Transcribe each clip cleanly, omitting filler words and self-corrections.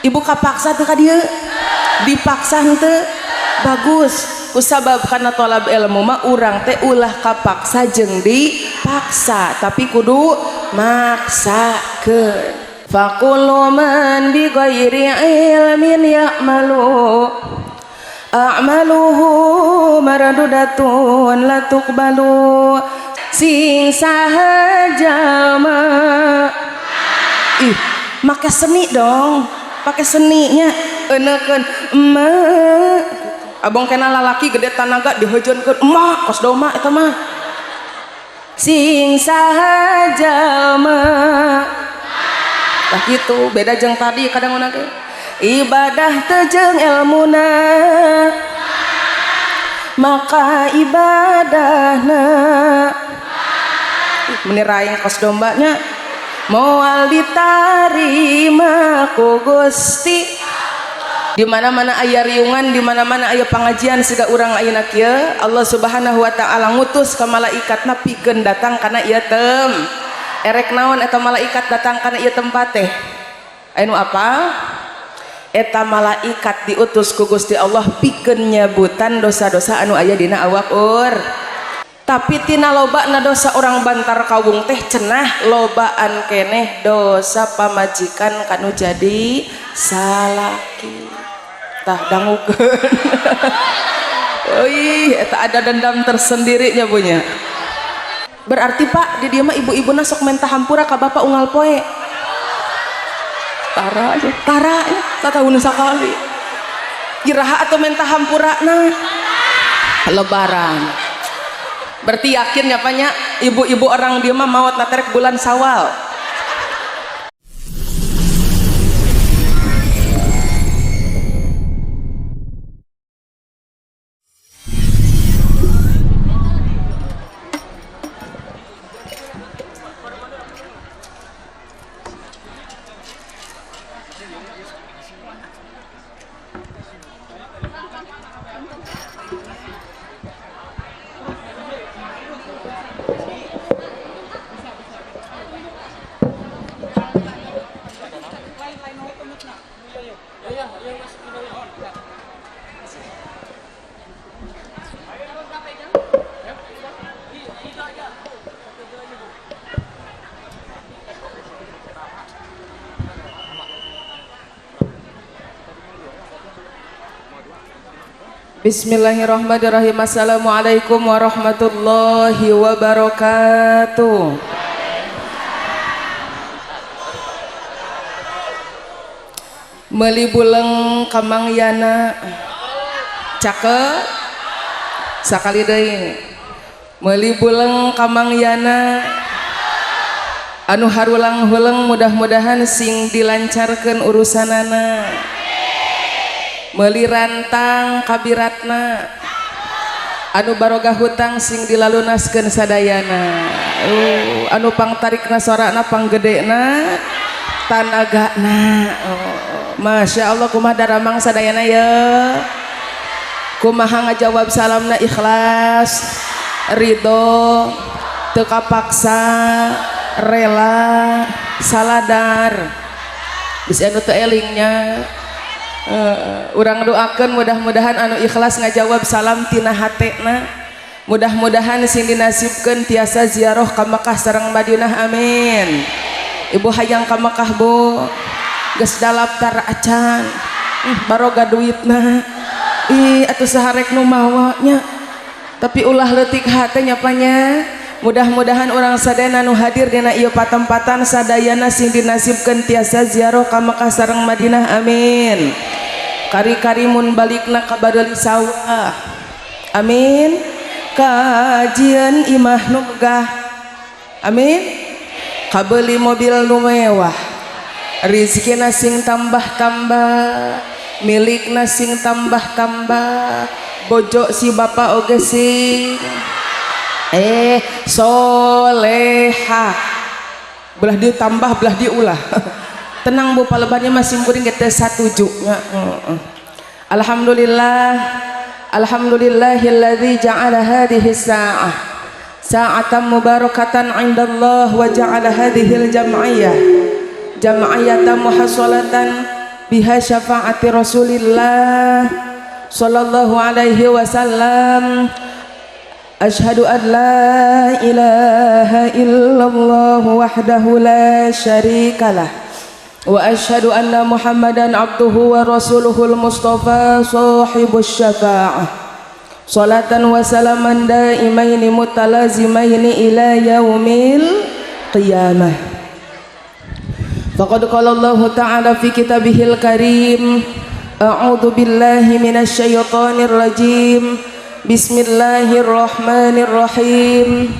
Ibu kapaksa teu ka dieu? Dipaksa henteu? Bagus. Kusabab kana tolab ilmu mah urang teh ulah kapaksa jeung dipaksa, tapi kudu maksakeun. Faqulu man bi ghairi ilmin ya'malu a'maluhu mardudatun la tuqbalu. Sing saha jalma. Ih, make seni dong, pakai seninya eunekeun emak. Abang kena lalaki gede tanaga dihejeunkeun emak kos doma eta mah. Sing saha jalma. Tah kitu beda jeung tadi kadang urang teh ibadah teu jeung elmuna maka ibadahna meni raing kos dombanya moal ditarima ku Gusti. Di mana-mana aya riungan, di mana-mana aya pengajian siga urang ayeuna kieu, Allah Subhanahu wa taala ngutus ka malaikatna pikeun datang kana ieu tem. Erek naon eta malaikat datang kana ieu tempat teh? Anu apa? Eta malaikat diutus ku Gusti Allah pikeun nyebutan dosa-dosa anu aya dina awak ur. Tapi tina lobana dosa orang Bantar Kawung teh cenah lobaan keneh dosa pamajikan kanu jadi salaki. Tah dangukeun. Euy, eta ada dendam tersendirinya punya. Berarti Pak, di dieu mah ibu-ibuna sok menta hampura ka bapak unggal poe. Tara aja, tara ya, satahun sakali. Iraha atau menta hampurana? Lebaran. Berarti yakin ya Pak nya, ibu-ibu orang dia mah maot naterek bulan Sawal. Bismillahirrahmanirrahim. Assalamualaikum warahmatullahi wabarakatuh. Meuli buleng ka Mang Yana. Cakep. Sakali deui. Meuli buleng ka Mang Yana. Anu harulang huleng mudah-mudahan sing dilancarkeun urusanana. Meuli rantang kabiratna. Anu baroga hutang sing dilalunaskeun sadayana. Anu pangtarikna sorana panggedena tanagana. Masya Allah kumaha daramang sadayana ye. Kumaha ngajawab salamna ikhlas, ridho, teu kapaksa, rela, saladar. Bisi anu teu elingnya. Urang doakeun mudah-mudahan anu ikhlas ngajawab salam tina hatena. Mudah-mudahan sing dinasibkeun tiasa ziarah ka Mekah sareng Madinah, amin. Ibu hayang ka Mekah Bu, geus daftar acan, baroga duitna. Ih atuh saharek nu mawa nya. Tapi ulah leutik hate nya panya. Mudah-mudahan urang sadayana nu hadir dina ieu patempatan sadayana sing dinasibkeun tiasa ziarah ka Mekah sareng Madinah, amin. Kari-kari mun balikna ka badeuli sawah, amin. Kajian imah nu megah, amin. Kabeuli mobil nu mewah, rizkina sing tambah-tambah, milikna sing tambah-tambah, bojo si bapak oge sing soleha. Belah ditambah belah diulah. Tenang Bu, palebannya masih muring kita satuju. Alhamdulillah, alhamdulillahilladzi ja'ala hadhihi sa'ah sa'atan mubarakatan 'indallah wa ja'ala hadhil jam'iyyah jam'iyyatan muhassalatan Biha syafaati Rasulillah sallallahu alaihi wasallam. Ashhadu an la ilaha illallah wahdahu la syarikalah wa ashhadu anna Muhammadan abduhu wa rasuluhul mustafa sahibus syafa'ah. Salatan wa salaman daimaini mutalazimaini ila yaumil qiyamah. Faqad qala Allah Ta'ala fi kitabihil karim. A'udzu billahi minasy syaithanir rajim. Bismillahirrahmanirrahim.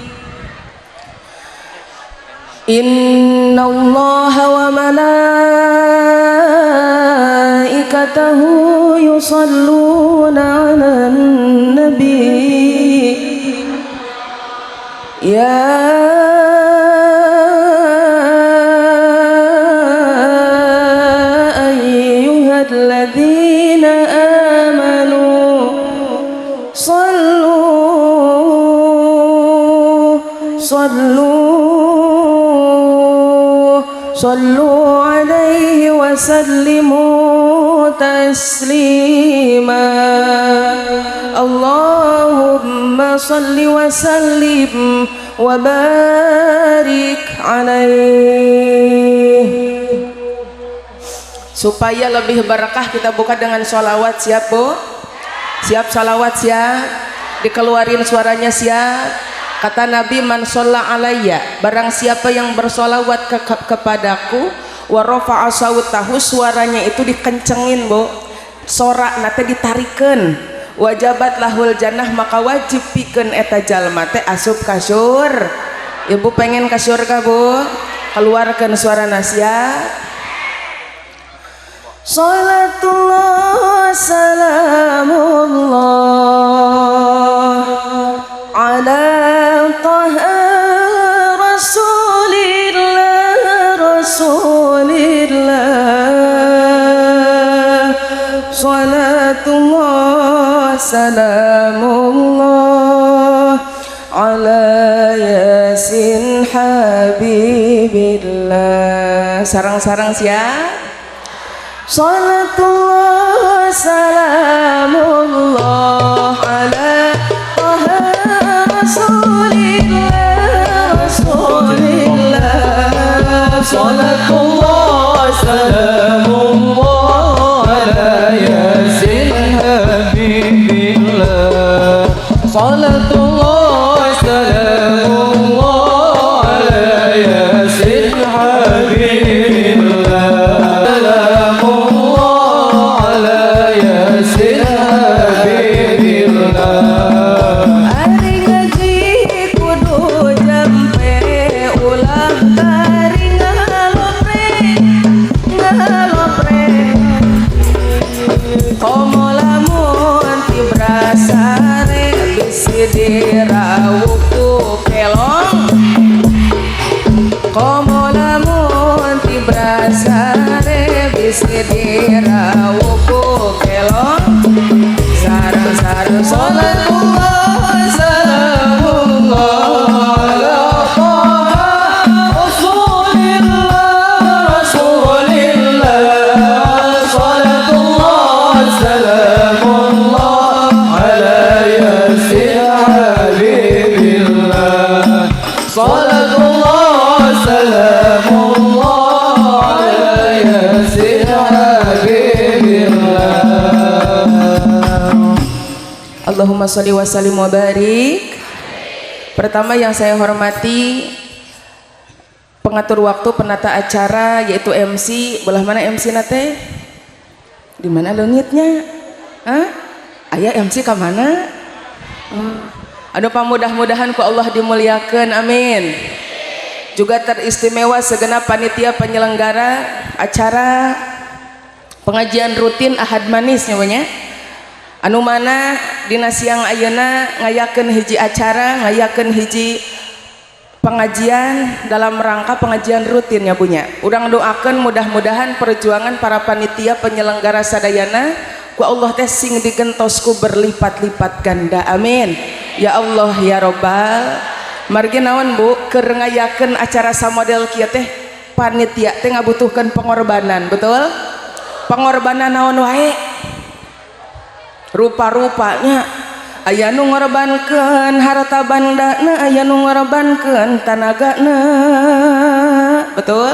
Innallaha wa malaikatahu yusalluna 'alan nabi. Ya ayyuhalladzina amanu sallu sallu sallu alaihi wa sallimu taslima. Allahumma salli wa sallim wa barik alaihi. Supaya lebih berkah, kita buka dengan sholawat. Siap, Bu? Siap sholawat? Siap? Dikeluarin suaranya, siap? Kata Nabi, man sholla alayya, barang siapa yang bersolawat kepadaku, wa rafa'a sautahu, suaranya itu dikencengin, Bu, sorak nate ditarikan, wajabat lahul jannah, maka wajib pikeun eta jalma teh asup ka surga. Ibu pengen ka surga, Bu? Keluarkan suara, siap. Salatullah salamullah ala taha rasulillah rasulillah. Salatullah salamullah ala yasin habibillah. Sarang-sarang, siap. Salatullah salamullah ala taha rasulillah rasulillah. Salatullah salamullah ala yasin habibillah. Salatullah salamullah ala yasin habibillah. Salamullah ala yasin habibillah. Ari ngaji kudu jampe, ulah bari ngalopre ngalopre. Komo lamun tibrasare bisi dirawuh ku kelong. Komo lamun tibrasare bisi dirawuh ku kelong. Sareng-sareng. Salatullah salamullah ala taha rasulillah rasulillah. Salatullah salamullah ala yasin habibillah. Salatullah salamullah ala yasin habibillah. Allahumma sholli wa sallim wa barik. Pertama, yang saya hormati pengatur waktu, penata acara, yaitu MC. Belah mana MC nate? Di mana leungitnya? Hah? Aya MC ka mana? Oh. Aduh, pamudah-mudahan ku Allah dimuliakan, amin. Juga teristimewa segenap panitia penyelenggara acara pengajian rutin Ahad Manis nyawanya, anu mana dina siang ayeuna ngayakeun hiji acara, ngayakeun hiji pengajian dalam rangka pengajian rutin ya punya. Urang doakan mudah-mudahan perjuangan para panitia penyelenggara sadayana ku Allah teh sing digentos ku berlipat-lipat ganda, amin ya Allah ya robbal. Margi naon, Bu, keur ngayakeun acara samodel kieu teh panitia teh ngabutuhkeun pengorbanan, betul? Pengorbanan naon wae, rupa-rupanya. Aya nu ngorbankeun harta bandana, aya nu ngorbankeun tanagana, betul?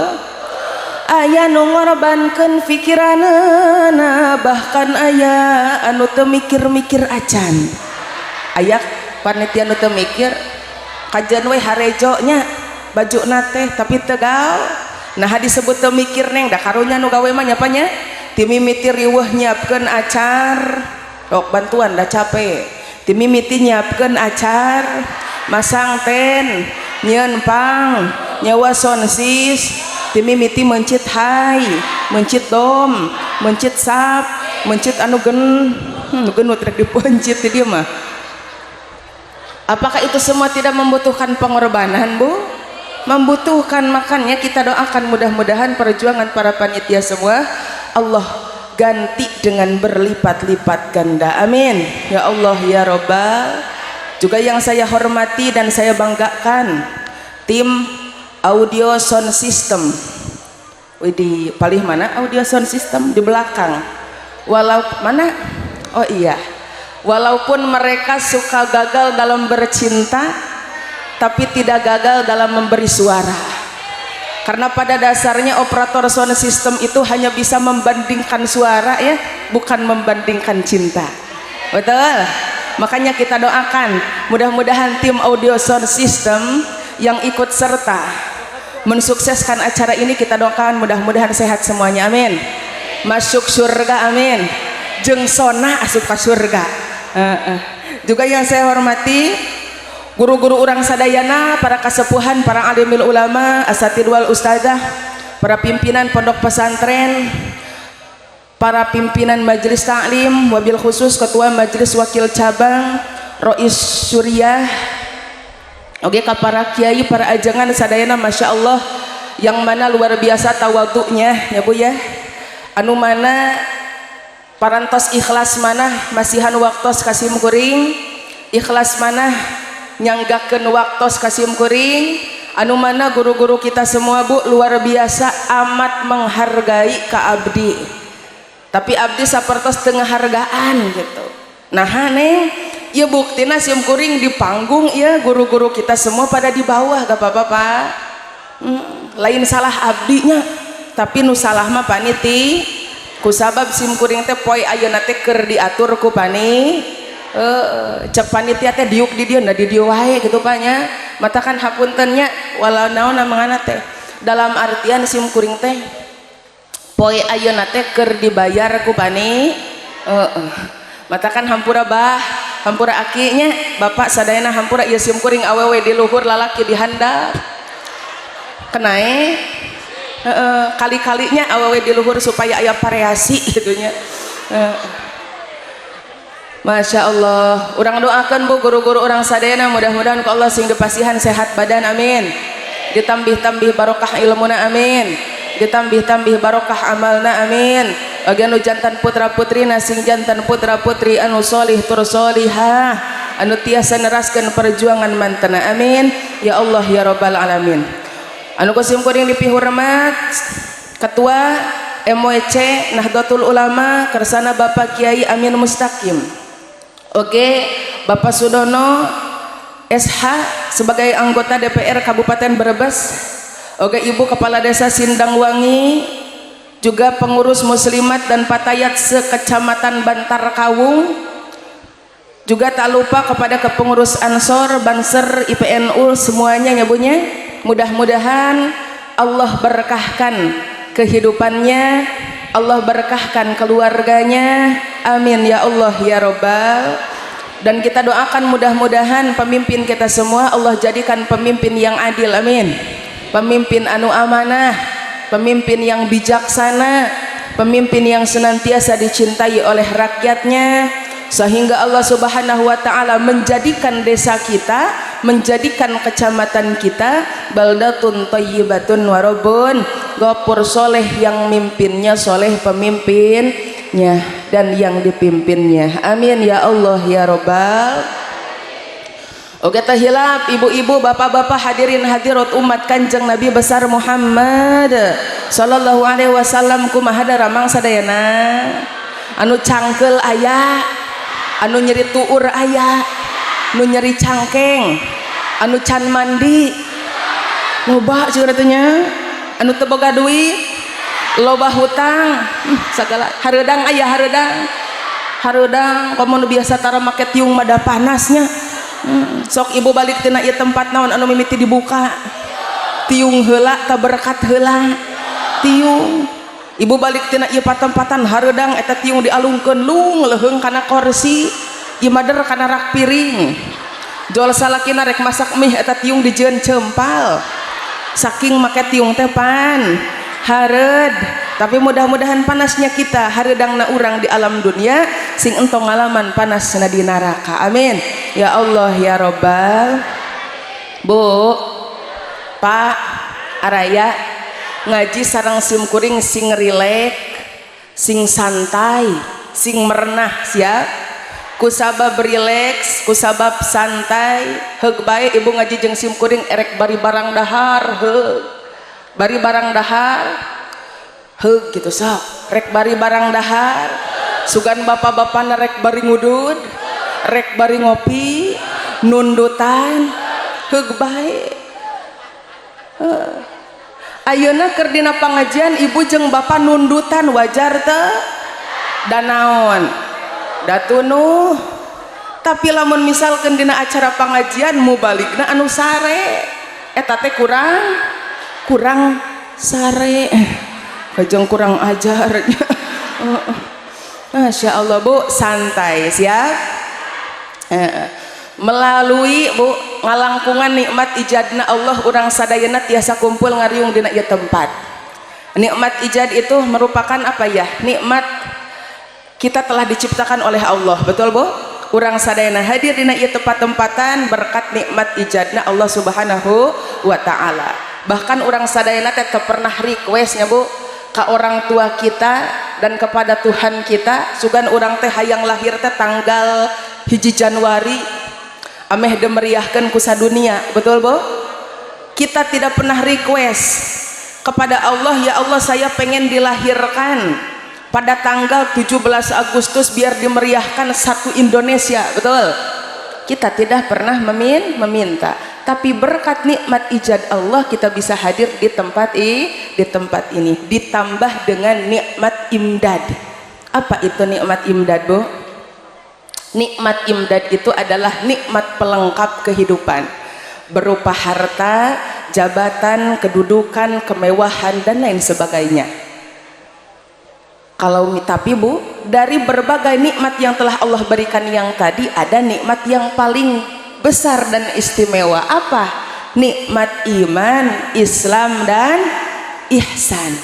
Aya nu ngorbankeun pikiranana, bahkan aya anu teu mikir-mikir acan. Aya panitia nu teu mikir, kajeun we harejo nya baju teh, tapi tegal. Nah, disebut teu mikir, Neng. Da karunya nu gawe mah nya, ti mimiti riweuh nyiapkeun acar, ok bantuan dah capek, ti mimiti nyiapkeun acar, masang ten, nyieun pang, nyewa soundsis, ti mimiti mencit hai, mencit dom, mencit sap, mencit anu gen genut rek dipencit di dieu mah. Apakah itu semua tidak membutuhkan pengorbanan, Bu? Membutuhkan. Makannya kita doakan mudah-mudahan perjuangan para panitia semua Allah ganti dengan berlipat-lipat ganda. Amin ya Allah ya Robbal. Juga yang saya hormati dan saya banggakan, tim audio sound system. Wih, palih mana audio sound system? Di belakang. Walau mana? Oh iya, walaupun mereka suka gagal dalam bercinta, tapi tidak gagal dalam memberi suara, karena pada dasarnya operator sound system itu hanya bisa membandingkan suara ya, bukan membandingkan cinta, betul? Makanya kita doakan mudah-mudahan tim audio sound system yang ikut serta mensukseskan acara ini, kita doakan mudah-mudahan sehat semuanya, amin, masuk surga, amin, jeng sona asup ke surga. Juga yang saya hormati guru-guru urang sadayana, para kasepuhan, para alimil ulama, asatid wal ustadzah, para pimpinan pondok pesantren, para pimpinan majelis taklim, wabil khusus ketua majelis wakil cabang Rois Suriah. Oke, ka para kiai, para ajengan sadayana, masya Allah, yang mana luar biasa tawaduknya ya, Bu, ya, anu mana parantos ikhlas mana masihan waktos ka sim kuring, ikhlas mana nyanggakeun waktos ka sim kuring, anu mana guru-guru kita semua, Bu, luar biasa amat menghargai ka abdi, tapi abdi sapertos teu ngahargaan gitu. Nah, Neng, ya buktina sim kuring di panggung ya, guru-guru kita semua pada di bawah. Gak apa-apa, Pak. Lain salah abdinya, tapi nu salah mah paniti, kusabab sim kuring teh poe ayeuna teh keur diatur ku pani, cek panitia teh diuk di dieu, nah di dieu wae gitu, Pak, nya. Matakan hapunten nya, walau naon mangana teh, dalam artian sim kuring teh poe ayeuna teh keur dibayar ku pani. Matakan hampura bah, hampura akinya, bapak sadayana hampura ieu sim kuring awewe di luhur, lalaki di handap, kenae kali-kalinya awewe di luhur supaya aya variasi gitu nya. Masya Allah, urang doakan, Bu, guru-guru urang sadayana mudah-mudahan ku Allah sing dipasihan sehat badan, amin, ditambih-tambih barokah ilmuna, amin, ditambih-tambih barokah amalna, amin. Bagi anu jantan putra putri, sing jantan putra putri anu solih tur solihah, anu tiasa neraskeun perjuangan mantena, amin ya Allah ya Rabbal alamin. Anu ku sim kuring dipihormat Ketua MWC Nahdlatul Ulama kersana Bapak Kiai Amin Mustaqim. Oke, Bapak Sudono SH sebagai anggota DPR Kabupaten Brebes. Oke, Ibu Kepala Desa Sindangwangi, juga pengurus muslimat dan fatayat sekecamatan Bantar Kawung, juga tak lupa kepada kepengurus Ansor, Banser, IPNU semuanya ya, Bu, nya. Mudah-mudahan Allah berkahkan kehidupannya, Allah berkahkan keluarganya, amin ya Allah ya Robbal. Dan kita doakan mudah-mudahan pemimpin kita semua Allah jadikan pemimpin yang adil, amin, pemimpin anu amanah, pemimpin yang bijaksana, pemimpin yang senantiasa dicintai oleh rakyatnya, sehingga Allah Subhanahu wa taala menjadikan desa kita, menjadikan kecamatan kita baldatun thayyibatun warabun ghafur, soleh yang mimpinnya, soleh pemimpinnya dan yang dipimpinnya, amin ya Allah ya Robbal. Oke, tahilap ibu-ibu, bapak-bapak, hadirin hadirat umat Kanjeng Nabi besar Muhammad. Sallallahu alaihi wasallam. Kumaha daramang sadayana? Anu cangkeul aya, anu nyeri tuur aya, nu nyeri cangkeng, anu can mandi loba sih nya, anu teu boga duit, loba hutang, segala. Hareudang aya, hareudang, hareudang. Komo nu biasa tara make tiung mah da panasnya. Sok ibu balik tina ieu tempat, naon anu mimiti dibuka? Tiung heula. Ta berkat heula tiung. Ibu balik tina ieu patempatan hareudang, eta tiung dialungkeun lung leuheung kana kursi ieu, mader kana rak piring. Jol salakina rek masak mie, eta tiung dijieun cempal, saking make tiung teh pan hareud. Tapi mudah-mudahan panasnya kita, hareudangna urang di alam dunia, sing entong ngalaman panasna di neraka. Amin ya Allah ya Robbal. Bu, Pak, araya ngaji sareng sim kuring sing rileks, sing santai, sing merenah. Siap? Kusabab rileks, kusabab santai, heug bae ibu ngaji jeung sim kuring. Erek bari barang dahar, heug bari barang dahar, heug gitu. Sok rek bari barang dahar, sugan bapak-bapak rek bari ngudud, rek bari ngopi, nundutan, heug bae. Ayeuna keur dina pangajian, ibu jeung bapak nundutan, wajar teu? Da naon? Da tunuh. Tapi lamun misalkan dina acara pengajian mubaligna anu sare, eta teh kurang, kurang sare, kajeng kurang ajar. Masya Allah. Bu, santai, siap. Melalui bu ngalangkungan nikmat ijadna Allah, urang sadayana tiasa kumpul ngariung dina ieu tempat. Nikmat ijad itu merupakan apa ya? Nikmat kita telah diciptakan oleh Allah, betul, Bu? Urang sadayana hadir dina ieu tempat-tempatan berkat nikmat ijadna Allah Subhanahu wa taala. Bahkan urang sadayana teh pernah requestnya, Bu, ke orang tua kita dan kepada Tuhan kita, sugan urang teh hayang lahir teh tanggal 1 Januari ameh dimeriahkan ku sadunia, betul, Bu? Kita tidak pernah request kepada Allah, "Ya Allah, saya pengen dilahirkan pada tanggal 17 Agustus biar dimeriahkan satu Indonesia," betul? Kita tidak pernah meminta, tapi berkat nikmat ijad Allah kita bisa hadir di tempat ini, ditambah dengan nikmat imdad. Apa itu nikmat imdad, Bu? Nikmat imdad itu adalah nikmat pelengkap kehidupan berupa harta, jabatan, kedudukan, kemewahan, dan lain sebagainya. Kalau tapi Bu, dari berbagai nikmat yang telah Allah berikan yang tadi, ada nikmat yang paling besar dan istimewa. Apa? Nikmat iman, Islam, dan ihsan.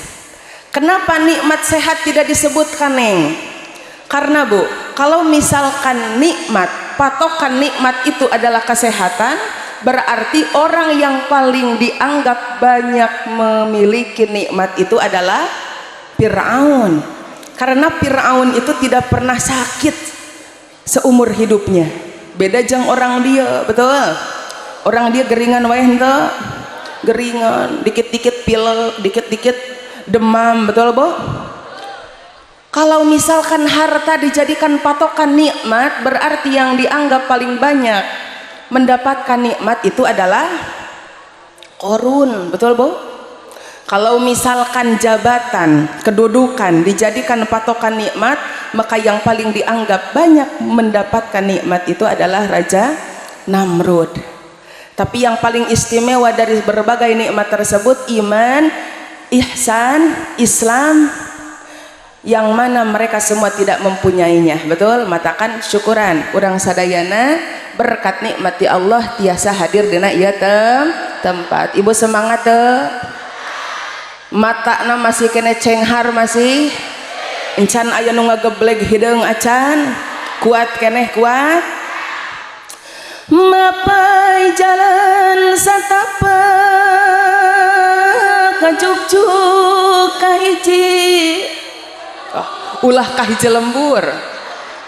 Kenapa nikmat sehat tidak disebutkan, Neng? Karena Bu, kalau misalkan nikmat, patokan nikmat itu adalah kesehatan, berarti orang yang paling dianggap banyak memiliki nikmat itu adalah Fir'aun. Karena Fir'aun itu tidak pernah sakit seumur hidupnya. Beda jang orang dia, betul? Orang dia geringan wae henteu? Geringan, dikit-dikit pilek, dikit-dikit demam, betul, Bu? Kalau misalkan harta dijadikan patokan nikmat, berarti yang dianggap paling banyak mendapatkan nikmat itu adalah Korun, betul, Bu? Kalau misalkan jabatan, kedudukan dijadikan patokan nikmat, maka yang paling dianggap banyak mendapatkan nikmat itu adalah Raja Namrud. Tapi yang paling istimewa dari berbagai nikmat tersebut iman, ihsan, Islam, yang mana mereka semua tidak mempunyainya, betul? Matakan syukuran urang sadayana berkat nikmat di Allah tiasa hadir dina ieu tempat. Ibu semangat teu? Matana masih kena cenghar, masih encan aya nu ngagebleg hideung acan, kuat keneh, kuat. Mapai jalan satapak kajukjuk kahiji, oh, ulah kahiji lembur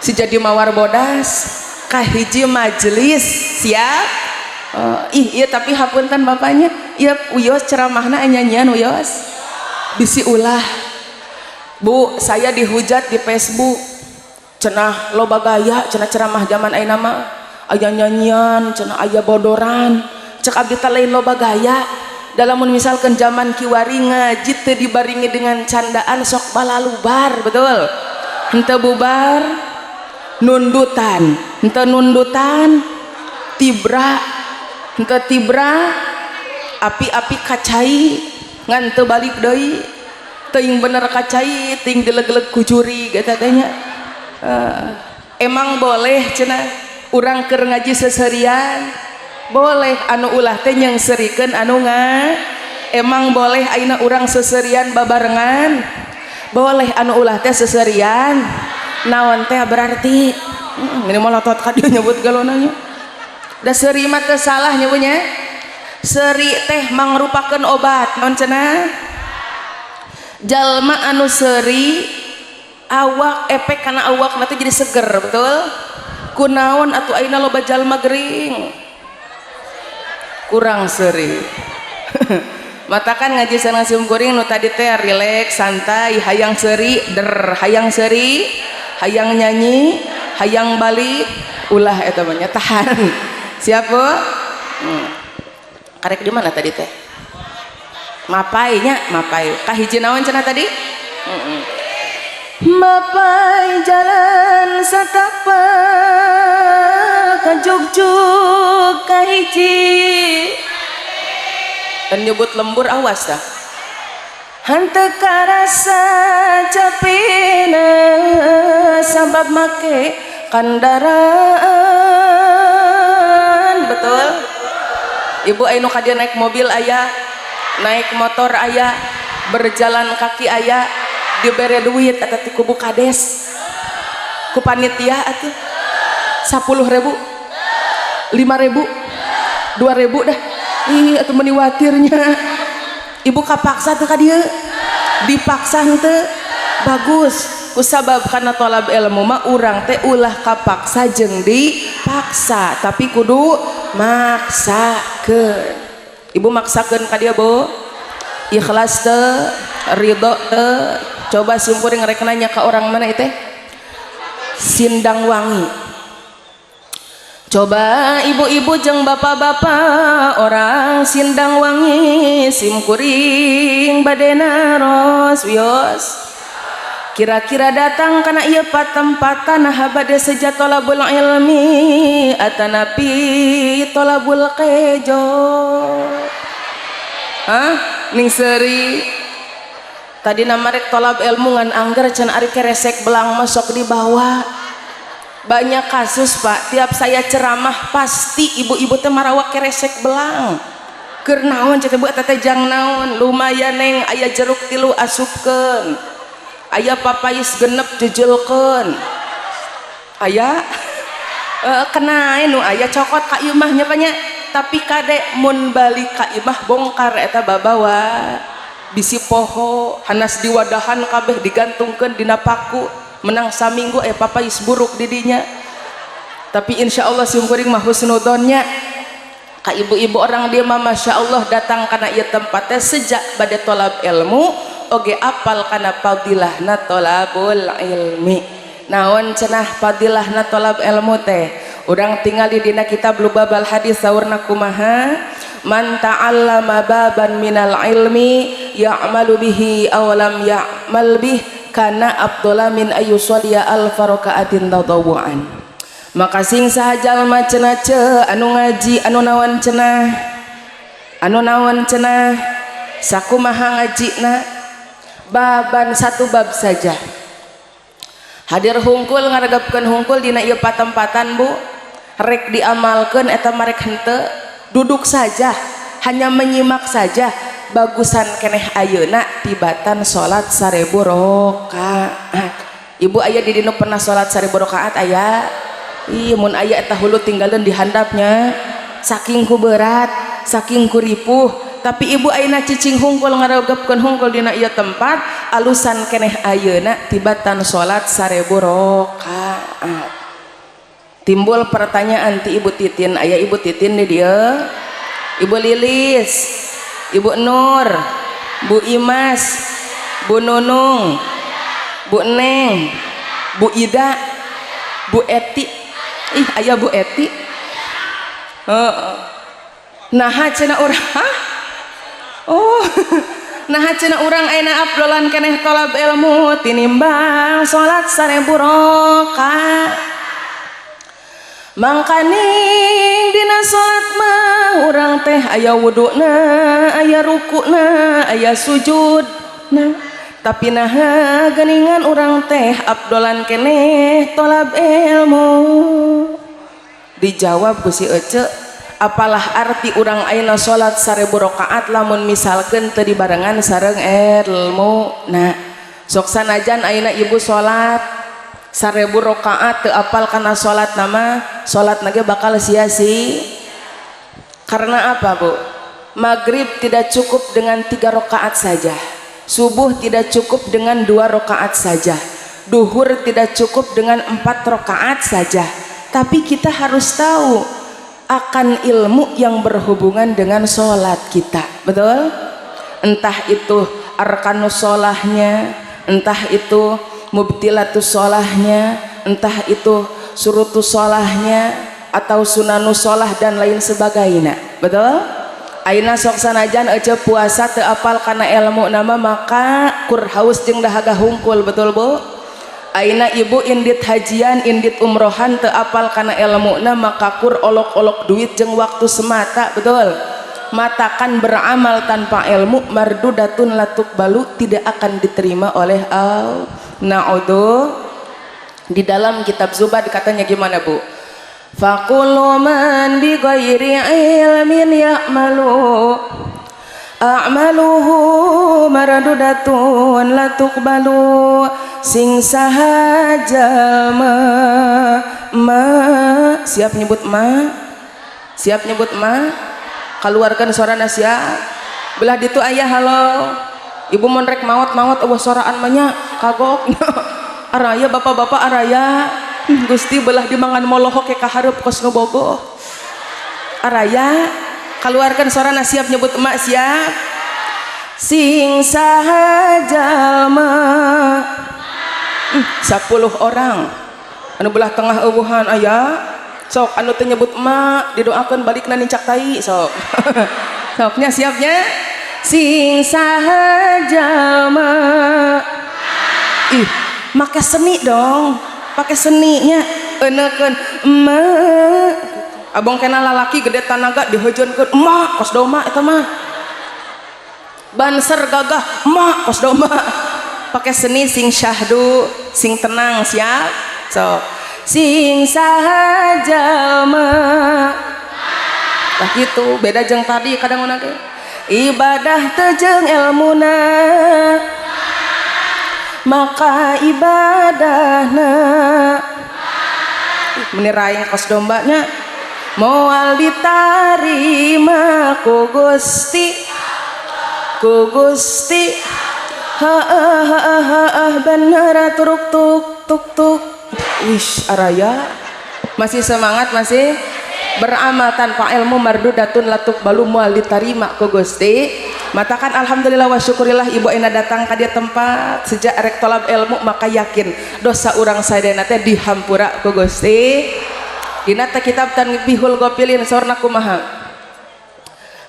si jadi mawar bodas, kahiji majelis. Siap? Oh, ih iya, tapi hapunten bapaknya, iya, wios ceramahna nyanyian, wios. Bisi ulah. Bu, saya dihujat di Facebook, cenah loba gaya, cenah ceramah zaman ayeuna mah aya nyanyian, cenah aya bodoran. Cek abdi teh lain loba gaya. Dalam misalkan zaman kiwari ngaji teu dibaringi dengan candaan, sok balalubar, betul henteu? Bubar nundutan henteu, nundutan tibra henteu, tibra api-api kacai ngan teu balik deui, teuing bener kacai ting dileg-leg ku jurig eta teh nya. Emang boleh cenah urang keur ngaji seserian? Boleh, anu ulah teh nyeungseurikeun anu nga. Emang boleh ayeuna urang seserian babarengan? Boleh, anu ulah teh seserian naon teh berarti ini molotot ka dieu nyebut galonanya da. Seuri mah teu salah nyebutnya. Seuri teh mangrupakeun obat. Naon cenah? Jalma anu seuri, awak efek karena awak nanti jadi seger, betul? Kunaon atuh ayeuna loba jalma gering? Kurang seuri. Matakan ngaji sareng simkuring nu tadi teh rileks, santai, hayang seuri der, hayang seuri, hayang nyanyi, hayang balik, ulah eta mah nya, tahan. Siap, Bu? Karek di mana tadi teh? Mapai nya, mapai. Kahiji naon cenah tadi? Mapai jalan satapak kajugjug kahiji dan nyebut lembur, awas dah. Henteu karasa capina sabab make kendaraan, betul? Ibu, anu ka dieu naik mobil aya, naik motor aya, berjalan kaki aya. Dibere duit atau ti kubu kades, ku panitia atuh, 10.000, 5.000, 2.000 dah. Ih, atuh meni watirnya. Ibu kapaksa tuh ka dieu? Dipaksa henteu? Bagus. Kusabab karena tolab ilmu mah urang teh ulah kapaksa jeung dipaksa, tapi kudu maksakeun. Ibu maksakeun ka dieu, Bu? Ikhlas teu? Ridho teu? Coba simkuring rek nanya ke orang mana itu? Sindangwangi. Coba ibu-ibu jeung bapak-bapak orang Sindangwangi, simkuring bade naros, wios. Kira-kira datang kana ieu patempatan nah bade seja tolabul ilmi atanapi tolabul kejo? Hah? Ning seuri tadi nama rek tolab ilmu, ngan angger can ari keresek belang masuk dibawa. Banyak kasus, Pak, tiap saya ceramah pasti ibu-ibu teh marawa keresek belang. Keur naon cek Bu eta teh? Jang naon? Lumayan, Neng, aya jeruk tilu asupkeun, aya papais 6 jejelkeun, aya kena nu aya cokot ka imah nya nya. Tapi kade, mun balik ka imah bongkar eta babawa, bisi poho. Hanas diwadahan kabeh, digantungkeun dina paku, menang saminggu eh papais buruk didinya. Tapi insya Allah simkuring mah husnudonnya ka ibu-ibu orang dia mah, masya Allah, datang karena ieu tempatnya sejak pada tolab ilmu, oge apal kana fadilahna tolabul ilmi. Naon cenah fadilahna tolab ilmu teh? Urang tinggal di dina kitab Lubabal Hadis, saurna kumaha? Man ta'allama baban minal ilmi ya'malu bihi aw lam ya'mal bih kana afdhala min ayyusalliya alfa raka'atin tadawwuan. Maka sing saha jalma cenah ce anu ngaji anu naon cenah, anu naon cenah, sakumaha ngajina, baban satu bab saja, hadir hungkul, ngaregepkeun hungkul dina ieu patempatan, Bu, rek diamalkeun eta marek henteu, duduk saja, hanya menyimak saja, bagusan keneh ayeuna tibatan salat 1000 rakaat. Ibu, aya di dinu pernah salat 1000 rakaat? Aya? Ih, mun aya eta hulu tinggalin di handapnya, saking ku berat, saking ku ripuh. Tapi ibu ayeuna cicing hungkul, ngaregepkeun hungkul dina ieu tempat, alusan keneh ayeuna tibatan salat 1000 rakaat. Timbul pertanyaan ti Ibu Titin. Aya Ibu Titin di dia? Ibu Lilis, Ibu Nur, Bu Imas, Bu Nunung, Bu Neng, Bu Ida, Bu Eti. Ih, aya Bu Eti. Heeh. Nah, cenah urang, hah? Oh. Nah, cenah urang ayeuna afdolan keneh tolab ilmu tinimbang salat 1000 rakaat. Mangkaning dina salat mah urang teh aya wuduna, aya rukuna, aya sujudna. Tapi naha geuningan urang teh afdolan keneh tolab ilmu. Dijawab ku si Ece, apalah arti urang ayeuna salat 1000 rakaat lamun misalkeun teu dibarengan sareng ilmu. Nah, sok sanajan ayeuna ibu salat 1000 rakaat teu apal kana salat nama, salat nage bakal sia-sia. Karena apa, Bu? Maghrib tidak cukup dengan 3 rakaat saja, subuh tidak cukup dengan 2 rakaat saja, duhur tidak cukup dengan 4 rakaat saja. Tapi kita harus tahu akan ilmu yang berhubungan dengan sholat kita, betul? Entah itu arkanus sholahnya, entah itu mubtilatus sholahnya, entah itu surutus sholahnya, atau sunanus sholah dan lain sebagainya, betul? Ayeuna sok sanajan ece puasa teu apal kana ilmu nama, maka kur haus jeung dahaga hungkul, betul, Bu? Ayeuna ibu indit hajian, indit umrohan teu apal kana ilmuna, maka kur olok-olok duit jeung waktu semata, betul? Matakan beramal tanpa ilmu mardudatun latuk balu, tidak akan diterima oleh Allah. Na'udhu. Di dalam kitab Zubad katanya gimana, Bu? Faqullu man bi ghairi ilmin ya'malu a'maluhu mardudatun la tuqbalu. Sing saha jalma ma, siap nyebut ma, siap nyebut ma, keluarkan suara siap. Belah ditu ayah, halo ibu, mun rek maot-maot euweuh soraan mah nya, kagok. Araya bapak-bapak, araya. Gusti, belah dimangan molohok ke kahareup kos nu bogoh. Araya, keluarkan suara, siap nyebut emak, siap. Sing saha jalma. 10 orang anu belah tengah euweuhan aya. Sok anu teu nyebut emak didoakeun balikna nincak tai, sok. Soknya, siapnya. Sing saha jalma. Ih, make seni dong, pakai seninya, eunekeun emak. Abong kena lalaki gede tanaga dihejeunkeun emak kos domba eta mah. Banser gagah emak kos domba. Pakai seni sing syahdu, sing tenang, siap. So sing saha jalma. Tah gitu, beda jeung tadi. Kadang mana ge ibadah teu jeung ilmuna, maka ibadahna meni raing kos dombanya, moal ditarima ku Gusti, ku Gusti. Ha ha ha ha, bener turuk tuk tuk tuk. Wish, araya masih semangat, masih beramal tanpa ilmu mardudatun latuk balu, moal ditarima ku Gusti. Matakan alhamdulillah wa syukurillah ibu ena datang ka dia tempat sejak rek tolab ilmu, maka yakin dosa urang sadayana teh dihampura ku Gusti. Dina teh kitab Tanbihul Ghafilin saurna kumaha?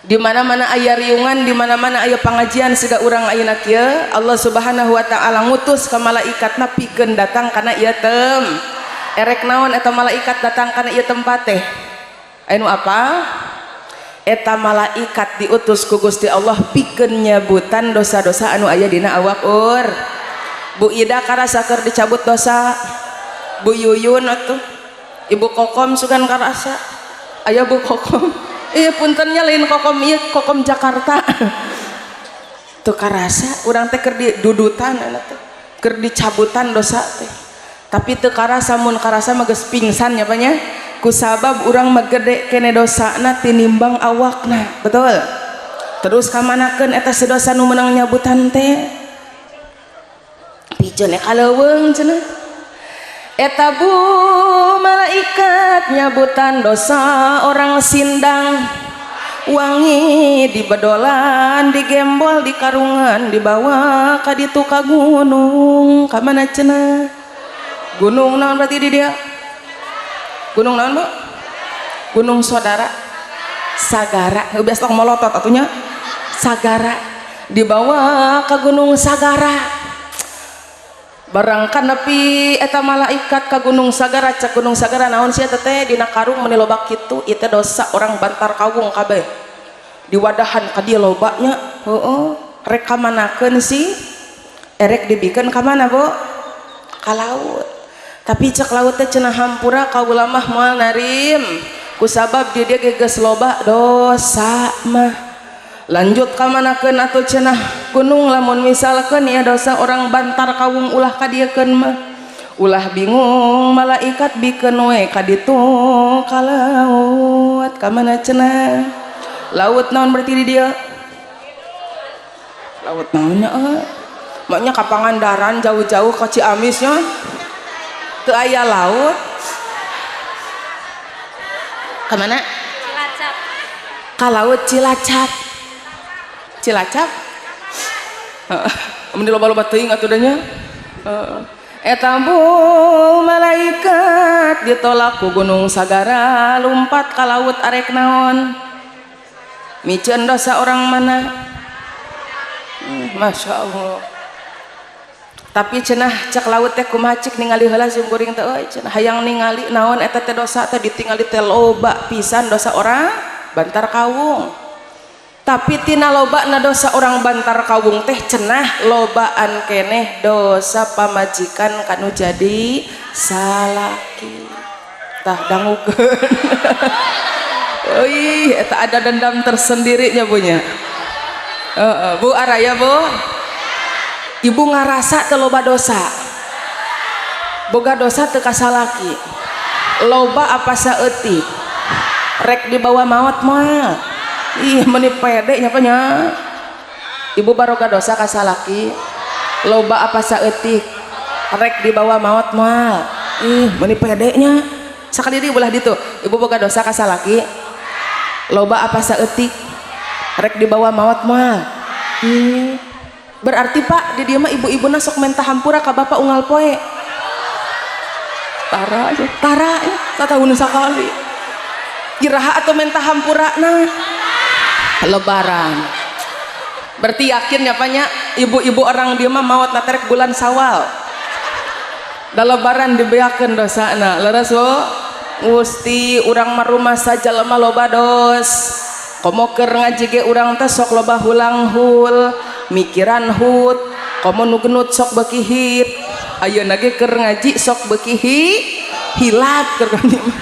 Di mana-mana aya riungan, di mana-mana aya pengajian siga urang ayeuna kieu, Allah Subhanahu wa taala ngutus ka malaikatna pikeun datang kana ieu tem. Erek naon eta malaikat datang kana ieu tempat teh? Anu apa? Eta malaikat diutus ku Gusti Allah pikeun nyebutan dosa-dosa anu aya dina awak ur. Bu Ida karasa keur dicabut dosa. Bu Yuyun atuh, Ibu Kokom sugan karasa. Aya Bu Kokom? Iya, puntennya, lain Kokom ieu, Kokom Jakarta. Tuh karasa urang teh keur didudutan teh, keur dicabutan dosa teh. Tapi teu karasa, mun karasa mah geus pingsan nya nya. Kusabab urang mah gede kene dosana tinimbang awakna, betul? Terus kamanakeun eta si dosa nu meunang nyabutan teh? Pijeun ka leuweung cenah. Eta bu malaikat nyabutan dosa orang sindang. Wangi di bedolan, digembol, di karungan, dibawa ka ditu ka gunung. Ka mana cenah? Gunung naon berarti di dia? Gunung naon, Bu? Gunung Saudara Sagara. Biasa tong molotot atunya. Sagara. Dibawa ke Gunung Sagara. Barang kan nepi eta malaikat ka Gunung Sagara, cek Gunung Sagara, naon sia teh dina karung meuni loba kitu? Ieu teh dosa orang Bantar Kawung kabeh diwadahan ka dieu lobanya. Heeh, rek ka manakeun sih? Erek dibikeun ka mana, Bu? Ka laut. Tapi cek laut teh cenah, hampura, kaula mah moal narim kusabab di dieu geus loba dosa mah. Lanjut ka manakeun atuh cenah gunung, lamun misalkeun ya dosa orang Bantar Kawung ulah kadiekeun mah? Ulah bingung malaikat, bikeun we ka ditu ka laut. Ka mana cenah? Laut naon berarti di dieu? Laut naonnya euy? Maknya ka Pangandaran jauh-jauh ke Ciamisnya teu aya laut. Ka mana? Cilacap. Ka laut Cilacap. Cilacap. Heeh, mun loba-loba teuing atuh da nya. Heeh. Eta bu malaikat ditolak ku Gunung Sagara, lumpat ka laut arek naon? Miceun dosa orang mana? Masya Allah. Tapi cenah cek laut teh kumaha, cik ningali heula sim kuring teh euy cenah, hayang ningali naon eta teh dosa teh. Ditingali teh loba pisan dosa orang Bantar Kawung. Tapi tina loba na dosa orang Bantar Kawung teh cenah lobaan keneh dosa pamajikan kanu jadi salaki. Tah, dangukeun. Euy, eta ada dendam tersendirinya punya. Heeh, Bu Araya, Bu. Ibu ngarasa teu loba dosa? Boga dosa teu ka salaki? Loba apa saeutik? Rek dibawa maot moal? Ih, meuni pede nya nya. Ibu baroga dosa ka salaki? Loba apa saeutik? Rek dibawa maot moal? Ih, meuni pede nya. Sakali deui, belah ditu. Ibu boga dosa ka salaki? Loba apa saeutik? Rek dibawa maot moal? Ih. Berarti Pak, di dieu mah ibu-ibuna sok menta hampura ka bapak unggal poe. Tara aja, tara ya, satahun sakali. Iraha atau menta hampura nah? Lebaran. Berarti yakin ya Pak, ibu-ibu orang dieu mah maot naterek bulan Sawal. Da lebaran dibeakeun dosana. Leres, Bu? Gusti, urang mah rumasa jalma loba dos. Komo keur ngaji ge urang teh sok loba hulang hul, mikiran hut, komo nu genut sok beuki hit. Ayeuna ge keur ngaji sok beuki hilap keur ngaji mah.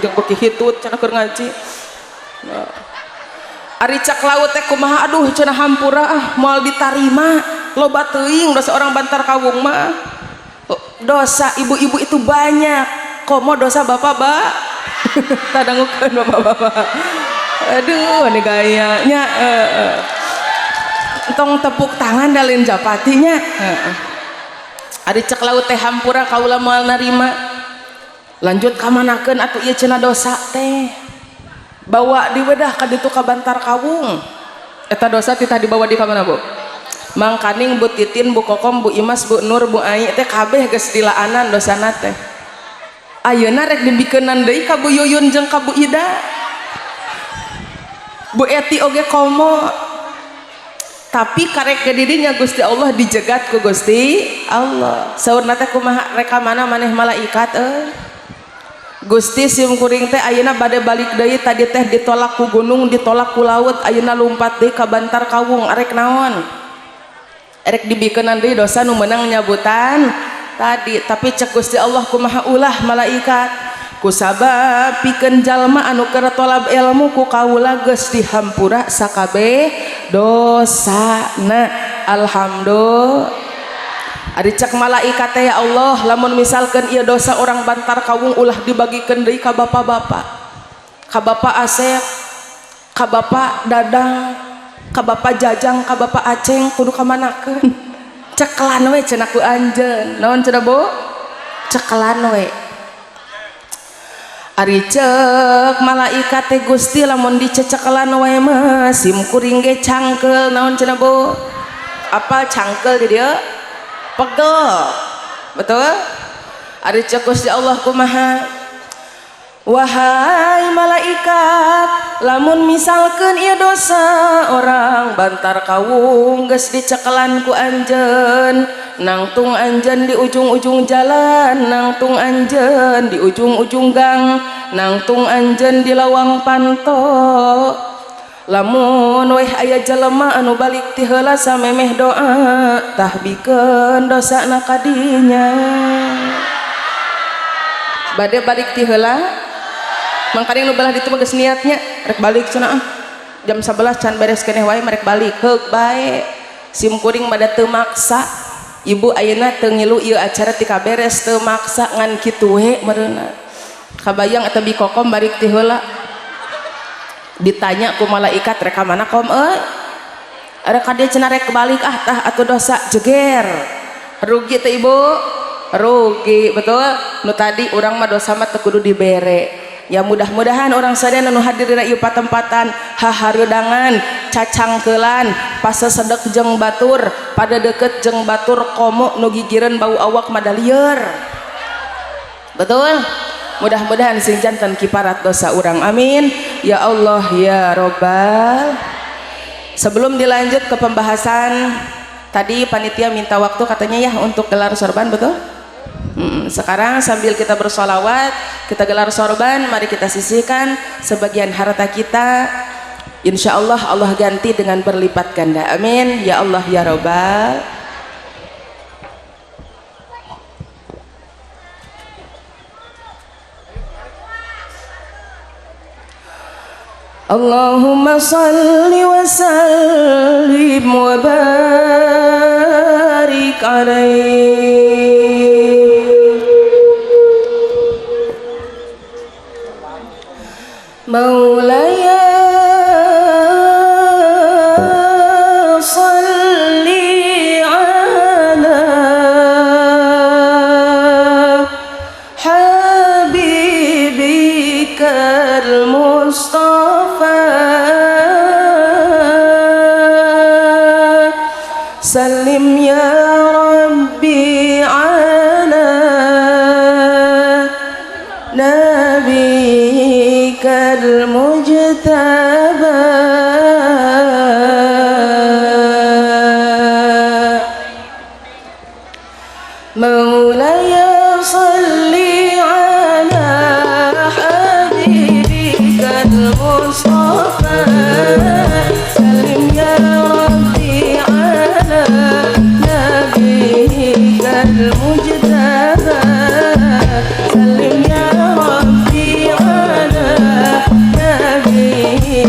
Jeung beuki hitut cenah keur ngaji. Nah. Ari cak laut teh kumaha, aduh cenah, hampura ah, moal ditarima, loba teuing dosa orang Bantar Kawung mah. Oh, dosa ibu-ibu itu banyak, komo dosa bapak ba tadangukeun bapak-bapak. Aduh, ini gayanya tong tepuk tangan dalin japatinya. Ari cek laut teh, hampura, kaula moal narima. Lanjut kamanakeun atuh ieu cenah dosa teh? Bawa di wedah ka ditu ka Bantar Kawung. Eta dosa titah dibawa di ka mana, Bu? Mangkaning Bu Titin, Bu Kokom, Bu Imas, Bu Nur, Bu Ai teh kabeh geus dilaanan dosana teh. Ayeuna rek dibikeunan deui ka Bu Yuyun jeung ka Bu Ida, Bu Eti oge komo. Tapi karek ke didinya Gusti Allah, dijegat ku Gusti Allah. Saurna teh kumaha, rek ka mana maneh malaikat euy? Gusti, sim kuring teh ayeuna bade balik deui. Tadi teh ditolak ku gunung, ditolak ku laut, ayeuna lumpat deui ka Bantar Kawung arek naon? Erek dibikeunan deui dosa nu meunang nyabutan tadi. Tapi cek Gusti Allah kumaha, ulah malaikat, kusabab pikeun jalma anu keur tolab ilmu, ku kaula geus dihampura sakabeh dosana. Alhamdulillah. Ari cek malaikat teh, ya Allah, lamun misalkan ieu dosa orang Bantar Kawung ulah dibagikeun deui ka bapak-bapak, ka Bapak Asep, ka Bapak Dadang, ka Bapak Jajang, ka Bapak Aceng, kudu kamanakeun? Cekelan we cenah ku anjeun. Naon cenah, Bu? Cekelan we. Ari ceuk malaikat teh Gusti lamun dicecekelan wae mah sim kuring ge cangkeul. Naon cenah Bu? Apal cangkeul di dieu? Pegel. Betul? Ari ceuk Gusti Allah kumaha? Wahai malaikat, lamun misalkeun ieu dosa orang Bantar Kawung geus dicekelan ku anjeun, nangtung anjeun di ujung-ujung jalan, nangtung anjeun di ujung-ujung gang, nangtung anjeun di lawang panto, lamun weh aya jelema anu balik ti heula samemeh doa, tah bikeun dosana ka dinya. Bade balik ti heula? Mangkaning nu belah ditu mah geus niatnya rek balik cenah, ah jam 11 can beres keneh wae merek balik, heuk bae. Sim kuring mah da teu maksa. Ibu ayeuna teu ngilu ieu acara ti kaberes, teu maksa, ngan kitu we meureunna. Kabayang eta Bi Kokom balik ti heula, ditanya ku malaikat, "Rek ka mana, Kom euy?" "Rek ka dieu cenah, rek balik." "Ah, tah atuh dosa jeger." Rugi teh, Ibu? Rugi, betul. Nu tadi urang mah dosa mah teu kudu dibere ya. Mudah-mudahan orang sadayana nu hadir dina ieu patempatan hahareudangan, cacangkeulan, pasesedek jeung batur, pada deket jeung batur, komo nu gigireun bau awak madalieur, betul. Mudah-mudahan sing janten kiparat dosa urang, amin ya Allah ya robbal. Sebelum dilanjut ke pembahasan tadi, panitia minta waktu katanya ya untuk gelar sorban, betul? Sekarang sambil kita bersolawat, kita gelar sorban, mari kita sisihkan sebagian harta kita. Insya Allah Allah ganti dengan berlipat ganda. Amin. Ya Allah ya Robbal. Allahumma salli wa sallim wa barik alaihi. مولاي صل على حبيبك المصطفى، سلم يا ربي على نبيك المجتبى. مولاي صل على حبيبك المصطفى، سلم يا ربي على نبيك المجتبى، سلم يا ربي على نبيك.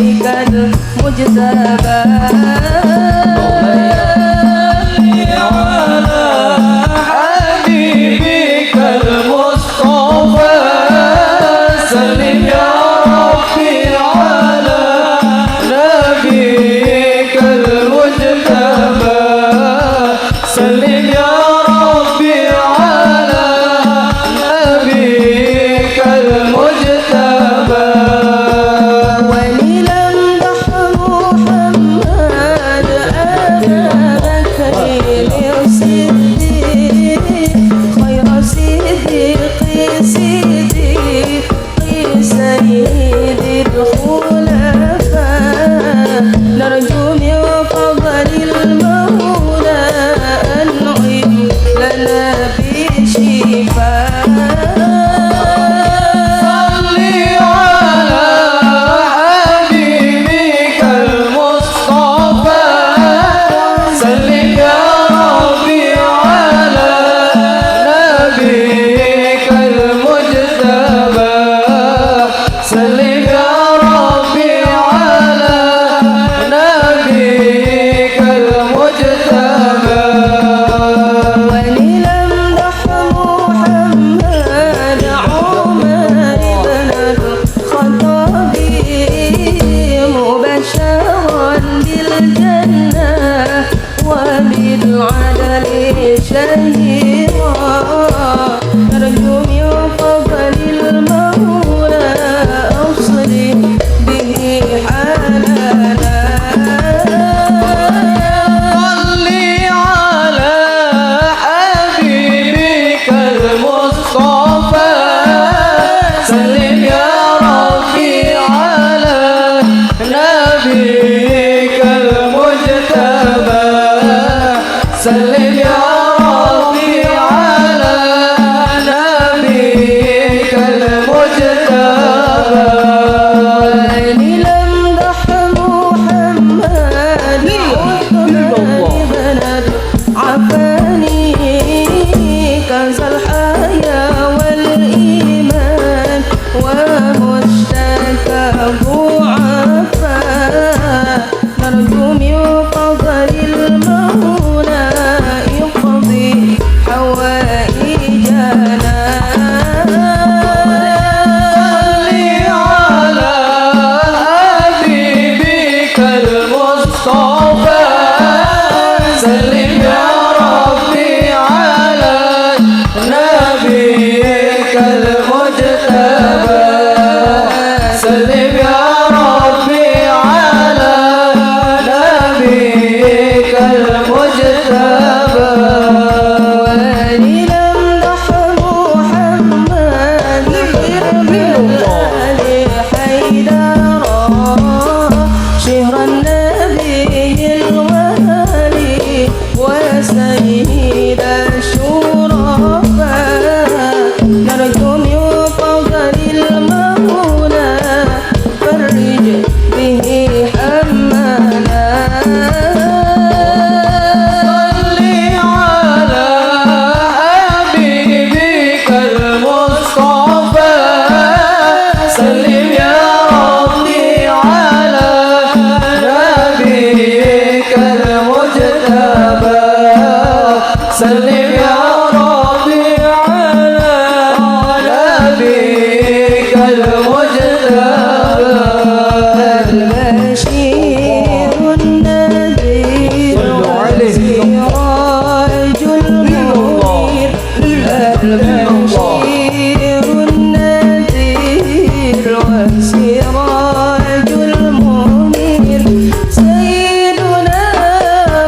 والسراج المنير سيدنا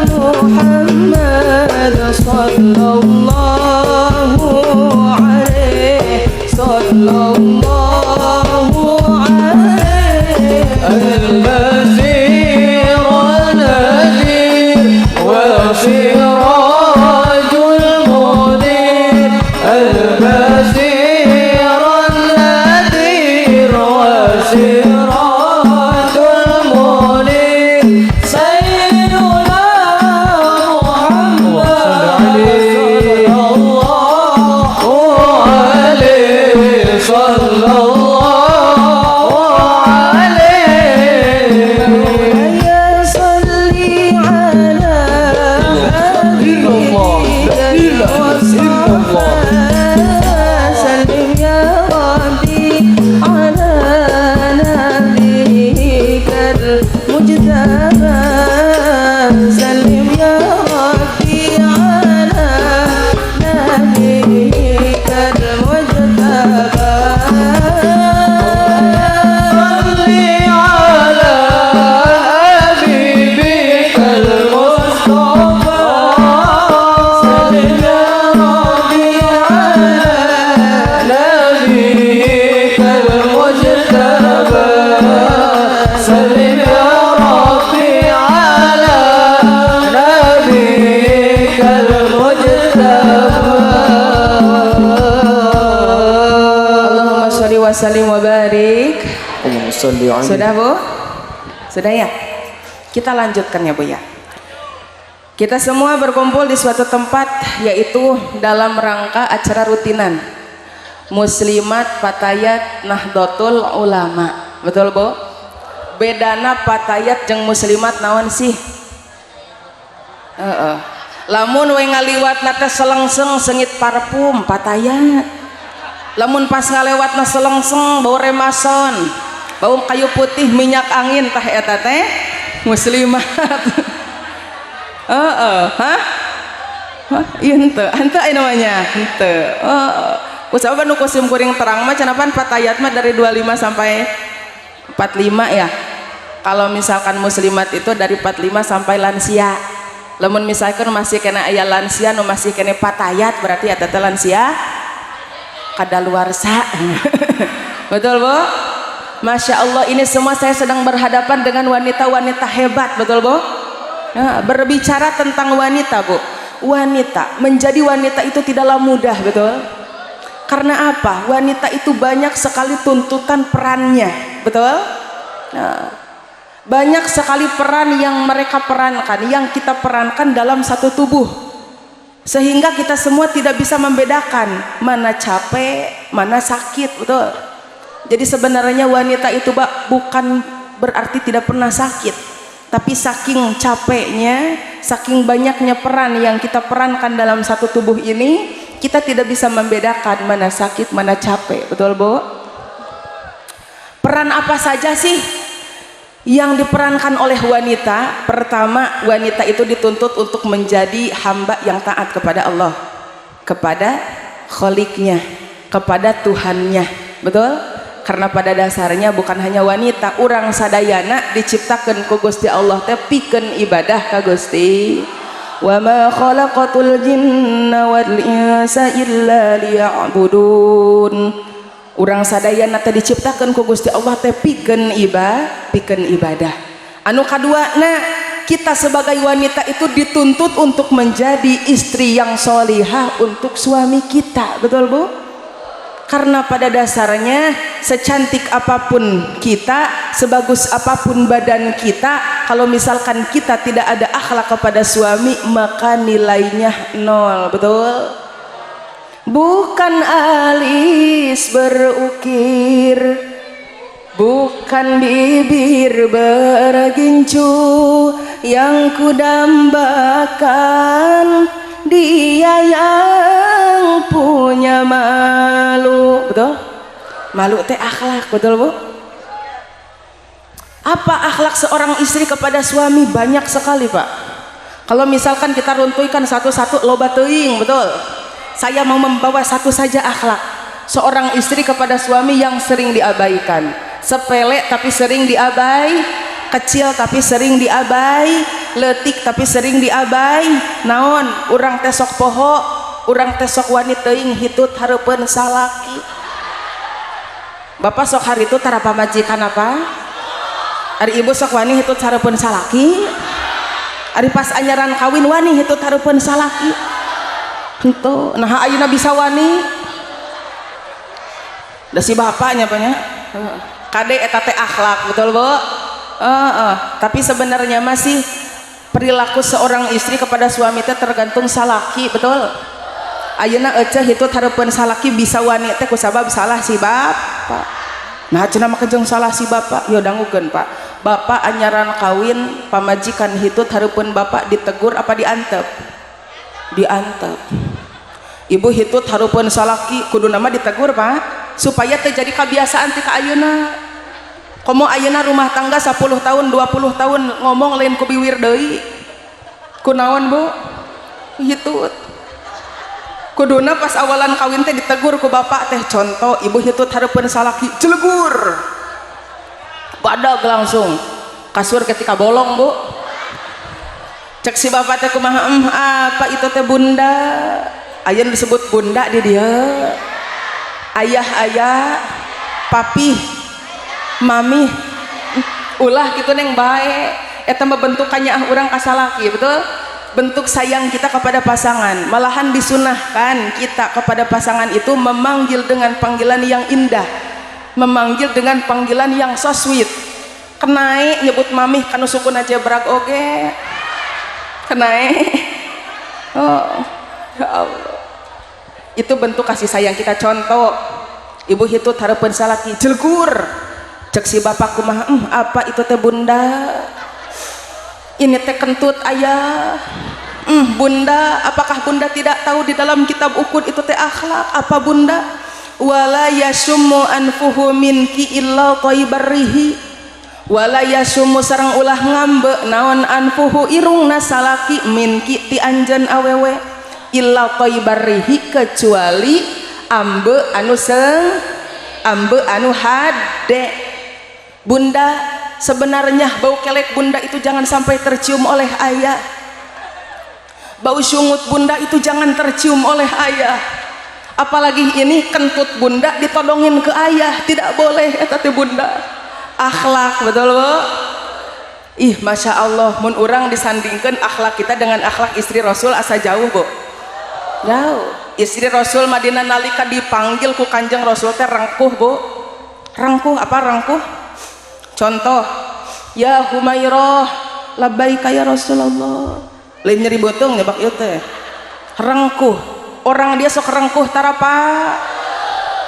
محمد صلى الله عليه صلى الله عليه. البشير النذير والسراج المنير، البشير النذير والسراج المنير، سيدنا محمد صلى الله عليه صلى الله عليه. يا صلي على حبيبك المصطفى، سلم يا ربي على نبيك المجتبى، سلم يا ربي على نبيك المجتبى. صلي على حبيبك المصطفى، سلم يا ربي على نبيك المجتبى، سلم يا ربي على نبيك المجتبى. اللهم صل وسلم وبارك. اللهم صل على Sudah, Bu? Sudah ya? Kita lanjutkan ya, Bu, ya. Kita semua berkumpul di suatu tempat, yaitu dalam rangka acara rutinan Muslimat Fatayat Nahdlatul Ulama. Betul, Bu? Bedana Fatayat jeung Muslimat naon sih? Heeh. Lamun we ngaliwatna teh selengseng seungit parfum, Fatayat. Lamun pas ngalewatna selengseng bau remason, bau kayu putih, minyak angin, tah eta teh Muslimat. Heeh, hah? Hah? Iya henteu, henteu aya namanya, henteu. Heeh. Ku sabab nu ku sim kuring terang mah cenah pan Fatayat mah dari 25 sampai 45 ya. Kalau misalkan Muslimat itu dari 45 sampai lansia. Lamun misalkan masih kena aya lansia nu masih kena Fatayat, berarti eta teh lansia kadaluarsa. Betul, Bu? Masya Allah, ini semua saya sedang berhadapan dengan wanita-wanita hebat, betul, Bu? Nah, berbicara tentang wanita, Bu. Wanita, menjadi wanita itu tidaklah mudah, betul? Karena apa? Wanita itu banyak sekali tuntutan perannya, betul? Nah, banyak sekali peran yang mereka perankan, yang kita perankan dalam satu tubuh. Sehingga kita semua tidak bisa membedakan mana capek, mana sakit, betul? Jadi sebenarnya wanita itu, Pak, bukan berarti tidak pernah sakit, tapi saking capeknya, saking banyaknya peran yang kita perankan dalam satu tubuh ini, kita tidak bisa membedakan mana sakit, mana capek, betul, Bu? Peran apa saja sih yang diperankan oleh wanita? Pertama, wanita itu dituntut untuk menjadi hamba yang taat kepada Allah, kepada kholiknya, kepada Tuhannya, betul? Karena pada dasarnya bukan hanya wanita, urang sadayana diciptakan ku Gusti Allah teh pikeun ibadah ka Gusti. وما خلقت الجن والإنس إلا ليعبدون. Urang sadayana teh diciptakan ku Gusti Allah teh pikeun ibadah. Anu kadua, nah, kita sebagai wanita itu dituntut untuk menjadi istri yang solihah untuk suami kita, betul, Bu? Karena pada dasarnya secantik apapun kita, sebagus apapun badan kita, kalau misalkan kita tidak ada akhlak kepada suami, maka nilainya nol, betul? Bukan alis berukir, bukan bibir bergincu yang kudambakan, dia yang punya malu, betul? Malu teh akhlak, betul, Bu? Apa akhlak seorang istri kepada suami? Banyak sekali, Pak. Kalau misalkan kita runtuhkan satu-satu, loba teuing, betul? Saya mau membawa satu saja akhlak seorang istri kepada suami yang sering diabaikan. Sepele tapi sering diabai, kecil tapi sering diabai, letik tapi sering diabai. Naon? Urang teh sok poho, urang teh sok wani teuing hitut hareupeun salaki. Bapak sok haritut tara pamajikan apa? Ari ibu sok wani hitut hareupeun salaki? Ari pas anyaran kawin wani hitut hareupeun salaki? Henteu. Nah, ayeuna bisa wani? Da si bapaknya banyak. Kade eta teh akhlak, betul, Bu? Tapi sebenarnya masih perilaku seorang istri kepada suami teh tergantung salaki, betul? Ayeuna eceh hitut hareupeun salaki bisa wani teh kusabab salah si bapak. Nah, cenah mah jeung salah si bapak, yo dangukeun, Pak. Bapak anyaran kawin, pamajikan hitut hareupeun bapak, ditegur apa diantep? Diantep. Ibu hitut hareupeun salaki, kudu nama ditegur, Pak, supaya terjadi kebiasaan ti ka ayeuna. Komo ayeuna rumah tangga 10 tahun, 20 tahun, ngomong lain ku biwir deui. Kunaon, Bu? Hitut. Kuduna pas awalan kawin teh ditegur ku bapak teh. Contoh, ibu hitut hareupeun salaki, jelegur. Badag langsung. Kasur ketika bolong, Bu. Cek si bapak teh kumaha, apa itu teh, Bunda? Ayeuna disebut bunda di dia. Ayah-ayah, papi, mami, ulah gitu neng bae. Eta mah bentukannya ah urang ka salaki, betul? Bentuk sayang kita kepada pasangan. Malahan disunahkan kita kepada pasangan itu memanggil dengan panggilan yang indah, memanggil dengan panggilan yang so sweet. Kenae nyebut mamih kanu sukuna jebrag oge kenae. Oh ya Allah, itu bentuk kasih sayang kita. Contoh, ibu hitut hareupeun salaki, jelgur. Cek si bapak kumaha, apa itu teh, Bunda? Ini teh kentut ayah. Bunda, apakah Bunda tidak tahu di dalam kitab uqud itu teh akhlak apa, Bunda? Wala yasummu anfuhu minki illa thayyibarrihi, wala yasummu sareng ulah ngambe naon anfuhu irungna salaki minki ti anjeun awewe illa thayyibarrihi kecuali ambe anu seng, ambe anu hade. Bunda, sebenarnya bau kelek Bunda itu jangan sampai tercium oleh ayah, bau sungut Bunda itu jangan tercium oleh ayah, apalagi ini kentut Bunda ditodongin ke ayah, tidak boleh eta teh, Bunda. Akhlak, betul, Bu? Ih, masya Allah, mun urang disandingkan akhlak kita dengan akhlak istri Rasul asa jauh, Bu, jauh. Istri Rasul Madinah nalika dipanggil ku Kanjeng Rasul teh rengkuh, Bu. Rengkuh apa rengkuh? Contoh, ya Humairah, labbaika ya Rasulullah. Lain nyeri beuteung nyebak ieu teh. Rengkuh. Orang dia sok rengkuh tara, Pak?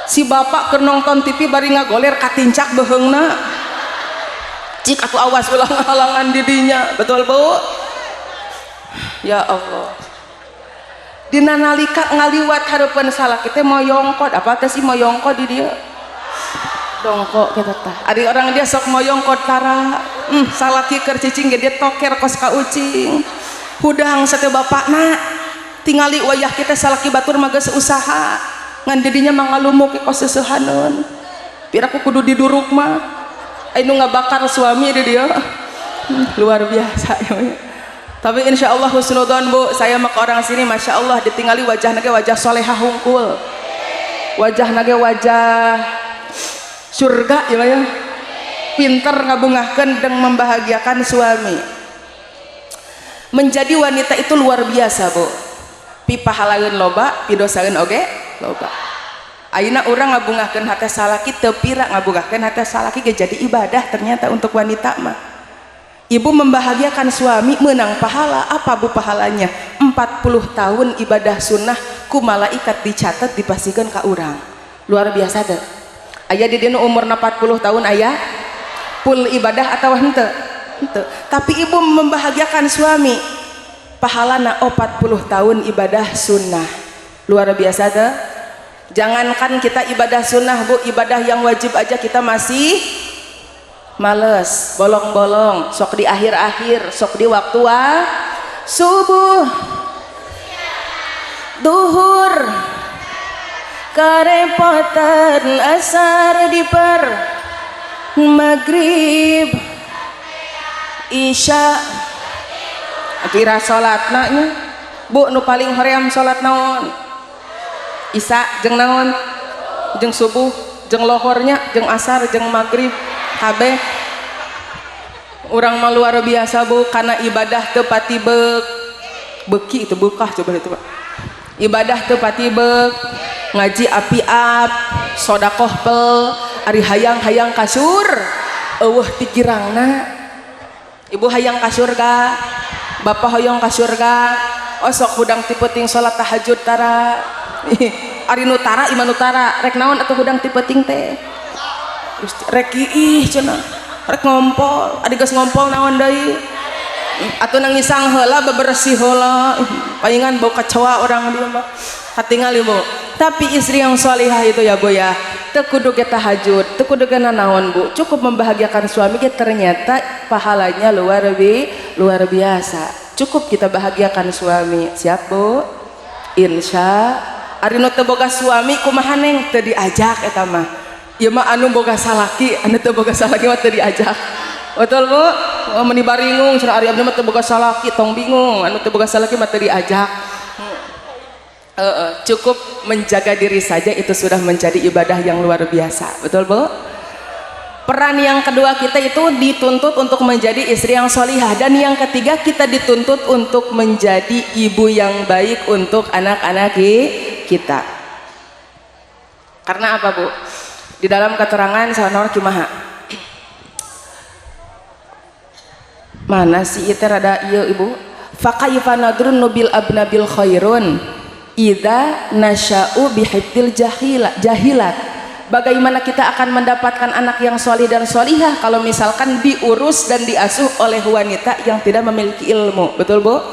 Si bapak keur nonton TV bari ngagoler katincak beheungna. Cik atuh, awas ulah ngahalangan didinya. Betul, Bu? Ya Allah. Dina nalika ngaliwat hareupeun salaki teh moyongkot, apa teh sih moyongkot di dia? Dongkok kita tah. Ari orang dia sok moyongkot tara. Salaki keur cicing ge dia toker kos ka ucing. Hudang sate bapakna. Tingali wayah kita salaki batur mah geus usaha. Ngan didinya mah ngalumuk kos seusehaneun. Piraku kudu diduruk mah. Anu ngabakar suami di dia. Luar biasa ya. Tapi insya Allah husnudon, Bu, saya mah ke orang sini masya Allah ditinggali wajah nage wajah solehah hungkul. Wajah nage wajah surga ya, ya. Pinter ngabungahkeun dan membahagiakan suami. Menjadi wanita itu luar biasa, Bu. Pipahalaeun loba, pidosaeun oge loba. Ayeuna urang ngabungahkeun hate salaki teu pira, ngabungahkeun hate salaki ge jadi ibadah ternyata untuk wanita mah. Ibu membahagiakan suami menang pahala. Apa, Bu, pahalanya? 40 tahun ibadah sunnah ku malaikat dicatat, dipastikan ka urang. Luar biasa teh. Aya di dina umurna 40 tahun aya full ibadah atau henteu? Henteu. Tapi ibu membahagiakan suami pahalana 40 tahun ibadah sunnah. Luar biasa teh. Jangankan kita ibadah sunnah, Bu, ibadah yang wajib aja kita masih males, bolong-bolong, sok di akhir-akhir, sok di waktu subuh, duhur, karepotan, asar diper. Maghrib, Isya. Kira salatna nya, Bu? Nu paling hoream salat naon? Isya jeung naon? Jeung subuh, jeung lohornya, jeung asar, jeung maghrib, kabeh. Urang mah luar biasa, Bu, karena ibadah teu pati beuki itu bekah. Coba itu, Pak, ibadah teu pati beuk, ngaji api-ap, sodakoh pel. Ari hayang-hayang kasur eueuh tikirangna. Ibu hayang ka surga, bapak hoyong ka surga. Oh, sok hudang ti peuting salat tahajud tara? Ari nu tara iman nu tara, rek naon atuh hudang ti peuting teh? Rek ih cenah, rek ngompol. Ari geus ngompol naon deui atuh? Nangisang heula, bebersih heula, palingan bau kecoa orang dia mah katingal, Ibu. Tapi istri yang solihah itu ya, Bu, ya, teu kudu ge tahajud, teu kudu ge nanaon, Bu, cukup membahagiakan suami ge ternyata pahalanya luar biasa. Cukup kita bahagiakan suami. Siap, Bu? Insya. Ari nu teu boga suami kumaha, Neng? Teu diajak eta mah. Ieu mah anu boga salaki, anu teu boga salaki mah teu diajak. Betul, Bu? Oh, meni baringung cenah, ari abdi mah teu boga salaki. Tong bingung, anu teu boga salaki mah teu diajak. Cukup menjaga diri saja itu sudah menjadi ibadah yang luar biasa. Betul, Bu? Peran yang kedua, kita itu dituntut untuk menjadi istri yang solihah, dan yang ketiga, kita dituntut untuk menjadi ibu yang baik untuk anak-anak kita. Karena apa, Bu? Di dalam keterangan sanor kimaha, mana sih itu rada iya, Ibu? Fakaifa nadrun bil abnabil khairun idza nasya'u bihibdil jahila jahilat. Bagaimana kita akan mendapatkan anak yang solih dan solihah kalau misalkan diurus dan diasuh oleh wanita yang tidak memiliki ilmu? Betul, Bu?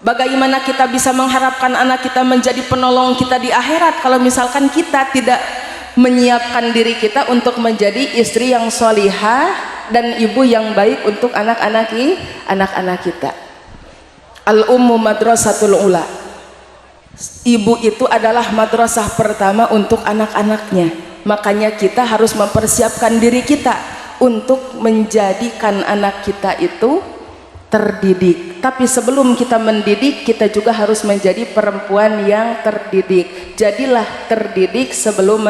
Bagaimana kita bisa mengharapkan anak kita menjadi penolong kita di akhirat kalau misalkan kita tidak menyiapkan diri kita untuk menjadi istri yang solihah dan ibu yang baik untuk anak-anak kita? Al ummu madrasatul ula. Ibu itu adalah madrasah pertama untuk anak-anaknya. Makanya kita harus mempersiapkan diri kita untuk menjadikan anak kita itu terdidik. Tapi sebelum kita mendidik, kita juga harus menjadi perempuan yang terdidik. Jadilah terdidik sebelum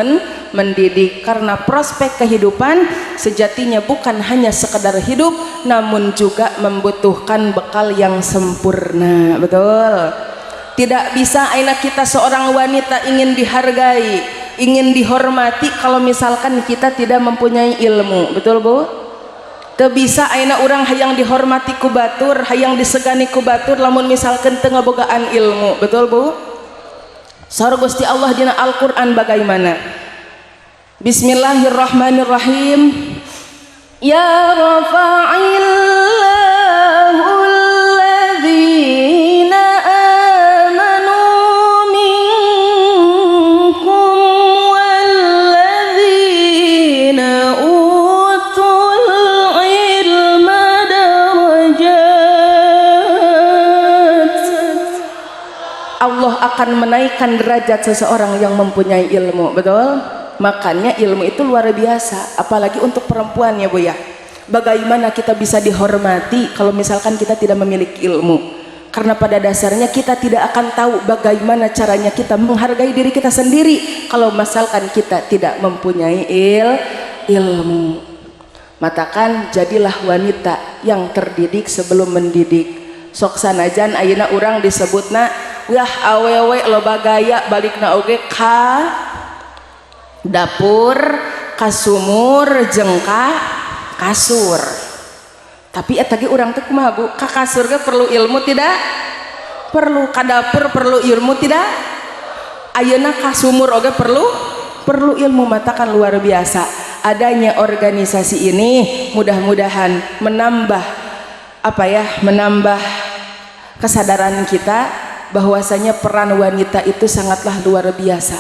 mendidik, karena prospek kehidupan sejatinya bukan hanya sekedar hidup, namun juga membutuhkan bekal yang sempurna. Betul tidak? Bisa anak kita, seorang wanita ingin dihargai, ingin dihormati, kalau misalkan kita tidak mempunyai ilmu. Betul, Bu? Teu bisa ayeuna urang hayang dihormati ku batur, hayang disegani ku batur, lamun misalkan teu ngabogaan ilmu. Betul, Bu? Saur Gusti Allah dina Al-Qur'an bagaimana? Bismillahirrahmanirrahim. Ya rafa'illahu alladzina amanu minkum walladzina utul ilma darajat. Allah akan menaikkan derajat seseorang yang mempunyai ilmu. Betul? Makanya ilmu itu luar biasa, apalagi untuk perempuan ya, Bu, ya. Bagaimana kita bisa dihormati kalau misalkan kita tidak memiliki ilmu? Karena pada dasarnya kita tidak akan tahu bagaimana caranya kita menghargai diri kita sendiri kalau misalkan kita tidak mempunyai ilmu. Matakan jadilah wanita yang terdidik sebelum mendidik. Sok sanajan ayeuna urang disebutna, "Wah, awewe loba gaya, balikna oge ka dapur, ka sumur, jeung ka kasur." Tapi eta ge urang teh kumaha, Bu? Ka kasur ge perlu ilmu tidak? Perlu. Ka dapur perlu ilmu tidak? Ayeuna ka sumur oge perlu perlu ilmu. Matakan luar biasa adanya organisasi ini, mudah-mudahan menambah apa ya, menambah kesadaran kita bahwasanya peran wanita itu sangatlah luar biasa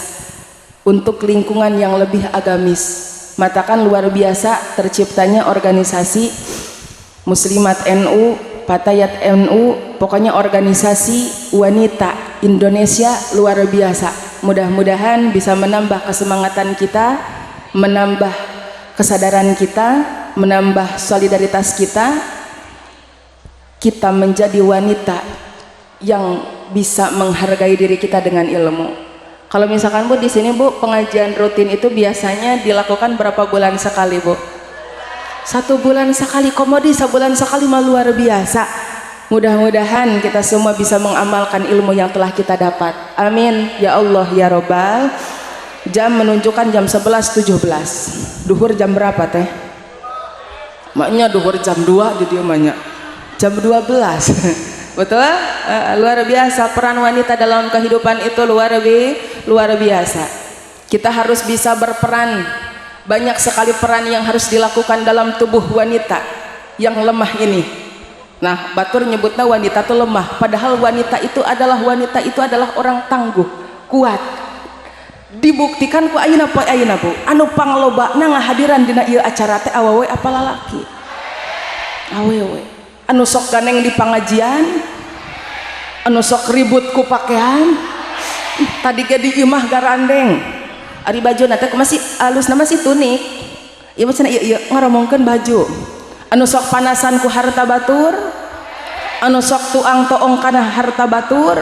untuk lingkungan yang lebih agamis. Matakan luar biasa terciptanya organisasi Muslimat NU, Fatayat NU, pokoknya organisasi wanita Indonesia luar biasa. Mudah-mudahan bisa menambah kesemangatan kita, menambah kesadaran kita, menambah solidaritas kita. Kita menjadi wanita yang bisa menghargai diri kita dengan ilmu. Kalau misalkan Bu di sini Bu, pengajian rutin itu biasanya dilakukan berapa bulan sekali Bu? 1 bulan sekali, komodi sebulan sekali mah luar biasa. Mudah-mudahan kita semua bisa mengamalkan ilmu yang telah kita dapat. Amin ya Allah ya Robbal. Jam menunjukkan jam 11.17. Duhur jam berapa teh? Maknya duhur jam 2 jadi banyak. Jam 12. Betul? Luar biasa peran wanita dalam kehidupan itu luar biasa. Kita harus bisa berperan. Banyak sekali peran yang harus dilakukan dalam tubuh wanita yang lemah ini. Nah, batur nyebutnya wanita itu lemah, padahal wanita itu adalah orang tangguh, kuat. Dibuktikan ku ayeuna poe ayeuna Bu, anu panglobana ngahadiran dina ieu acara teh awewe apa lalaki? Awewe. Anu sok ganeng di pangajian, anu sok ribut ku pakaian, tadi ge di imah garandeng. Ari baju teh masih alusna masih tunik. Ieu mah cenah ieu ieu ngaromongkeun baju. Anu sok panasan ku harta batur, anu sok tuang toong kana harta batur,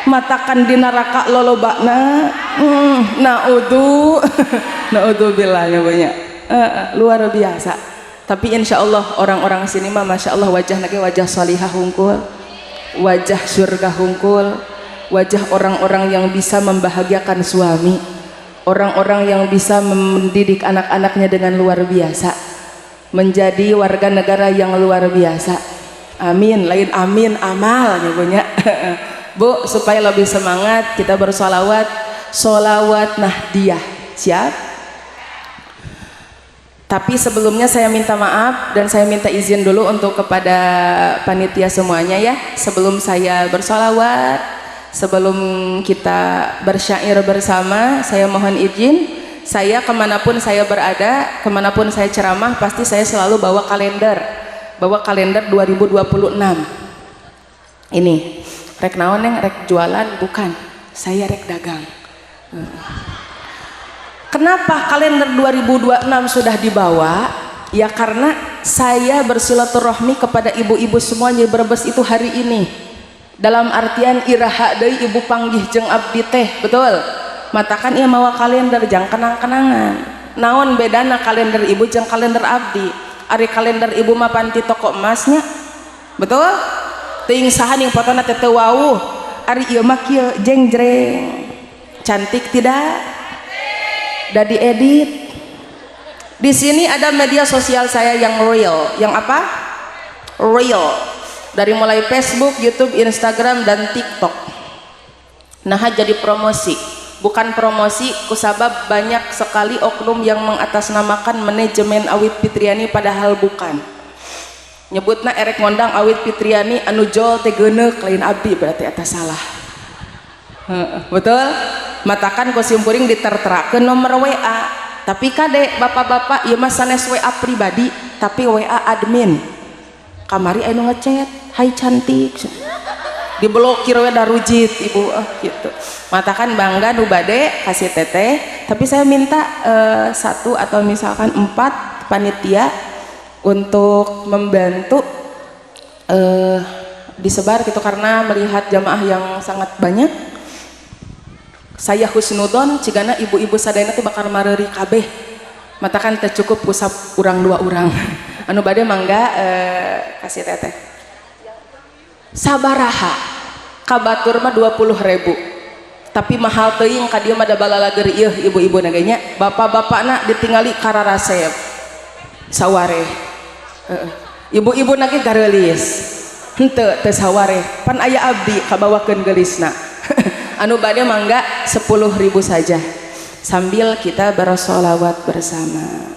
matakan di neraka lolobana. Naudzu naudzubillah nya banyak. Luar biasa. Tapi insya Allah orang-orang sini mah masya Allah wajah nage wajah solihah hungkul, wajah surga hungkul, wajah orang-orang yang bisa membahagiakan suami, orang-orang yang bisa mendidik anak-anaknya dengan luar biasa, menjadi warga negara yang luar biasa. Amin, lain amin amal punya. Bu, supaya lebih semangat kita bersolawat, solawat nahdiyah. Siap? Tapi sebelumnya saya minta maaf dan saya minta izin dulu untuk kepada panitia semuanya ya. Sebelum saya bersolawat, sebelum kita bersyair bersama, saya mohon izin. Saya kemanapun saya berada, kemanapun saya ceramah, pasti saya selalu bawa kalender. Bawa kalender 2026. Ini, rek naon neng, rek jualan? Bukan, saya rek dagang. Kenapa kalender 2026 sudah dibawa? Ya karena saya bersilaturahmi kepada ibu-ibu semuanya Brebes itu hari ini. Dalam artian iraha deui ibu panggih jeung abdi teh, betul? Matakan ieu mawa kalender jang kenang-kenangan. Naon bedana kalender ibu jeung kalender abdi? Ari kalender ibu mah panti toko emasnya. Betul? Teuing saha ning fotona teh teu wauh. Ari ieu mah kieu jengjreng. Cantik tidak? Udah diedit. Di sini ada media sosial saya yang real, yang apa? Real. Dari mulai Facebook, YouTube, Instagram, dan TikTok. Nah, jadi promosi. Bukan promosi, kusabab banyak sekali oknum yang mengatasnamakan manajemen Awit Fitriani padahal bukan. Nyebutna erek ngondang Awit Fitriani anu jol teh geuneuk, lain abdi berarti atas salah. Betul? Matakan ku simkuring diterterakeun nomor WA. Tapi kade bapak-bapak ieu mah sanes WA pribadi, tapi WA admin. Kamari anu ngechat, "Hai cantik." Diblokir we darujit ibu, ah gitu. Matakan bangga nu bade kasih teteh, tapi saya minta 1 atau misalkan 4 panitia untuk membantu disebar gitu karena melihat jamaah yang sangat banyak. Saya husnudon cigana ibu-ibu sadayana teh bakal mareri kabeh. Matakan teh cukup pusap urang 2 urang. Anu bade mangga kasih teteh. Sabaraha kabatur mah 20.000. Tapi mahal teuing ka dieu mah da balalager ieu ibu-ibu na ge nya. Bapak-bapakna ditingali kararasep. Sawareh. Heeh. Ibu-ibu na ge gareulis. Henteu teu sawareh. Pan aya abdi kabawakeun geulisna. Anu bade mangga 10.000 saja. Sambil kita bersolawat bersama.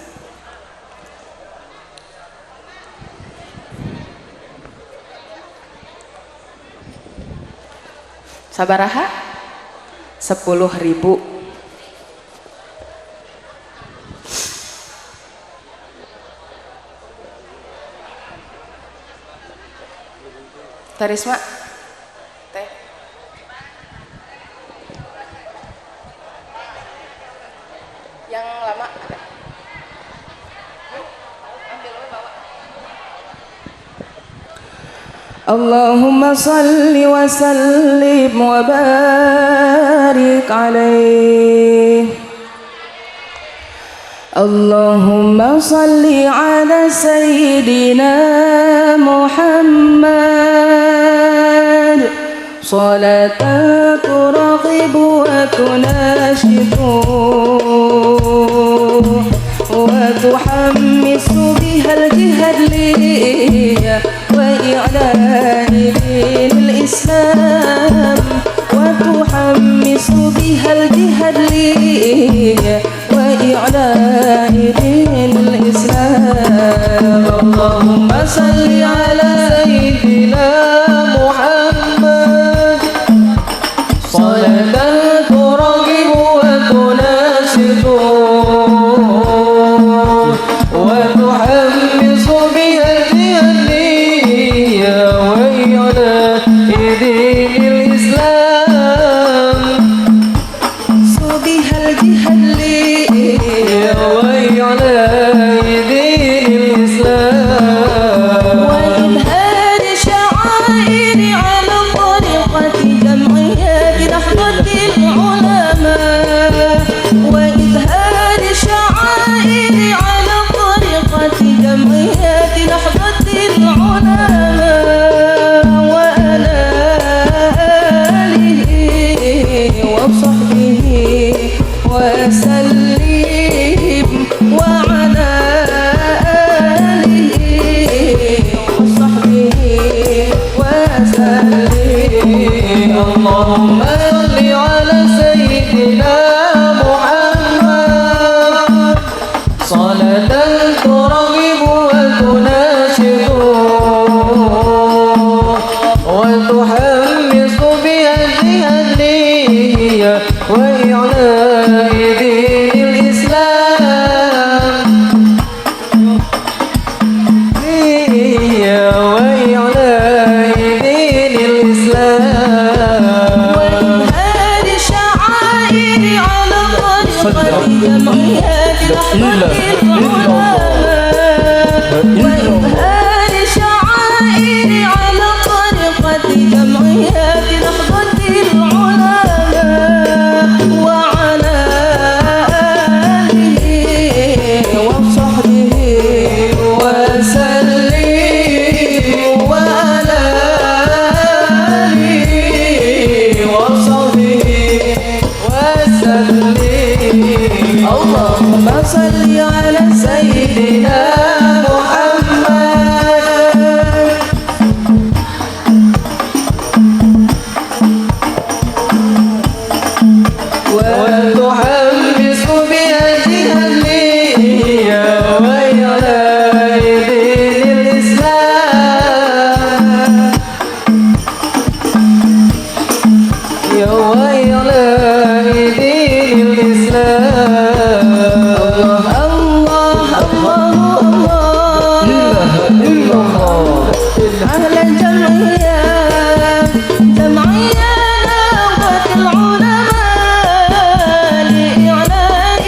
Sabaraha? 10.000. Tarisma teh. Yang lama ada. اللهم صل وسلم وبارك عليه. اللهم صل على سيدنا محمد صلاة ترغب وتناشد وتحمس بها الجهاد لي وإعلاء دين الإسلام وتحمس بها الجهاد لي وإعلاء دين الإسلام. اللهم صل على سيدنا محمد صلاة ترغب وتناشد وتحمس بها الجهادية وإعلاء دين الإسلام بها الجهادية وإعلاء دين الإسلام وإظهار شعائر على طريقة جمعيات نهضة العلماء وإظهار شعائر على طريقة جمعيات نهضة العلماء وعلى آله وصحبه وسلم وعلى آله وصحبه وسلم. اللهم صل على سيدنا محمد صلاة ترغب وتناشد وتحمس بها الجهادية وإعلاء دين الإسلام وإعلاء دين الإسلام وإظهار شعائر على طريقة جمعيات نهضة العلماء وإظهار شعائر على طريقة جمعيات نهضة العلماء وعلى آله وصحبه وسلم وعلى آله وصحبه وسلم. اللهم صل على سيدنا محمد وتحمس بها الجهادية وإعلاء دين الإسلام وإعلاء دين الإسلام. الله الله الله أهل الجمعية جمعية نهضة العلماء لإعلاء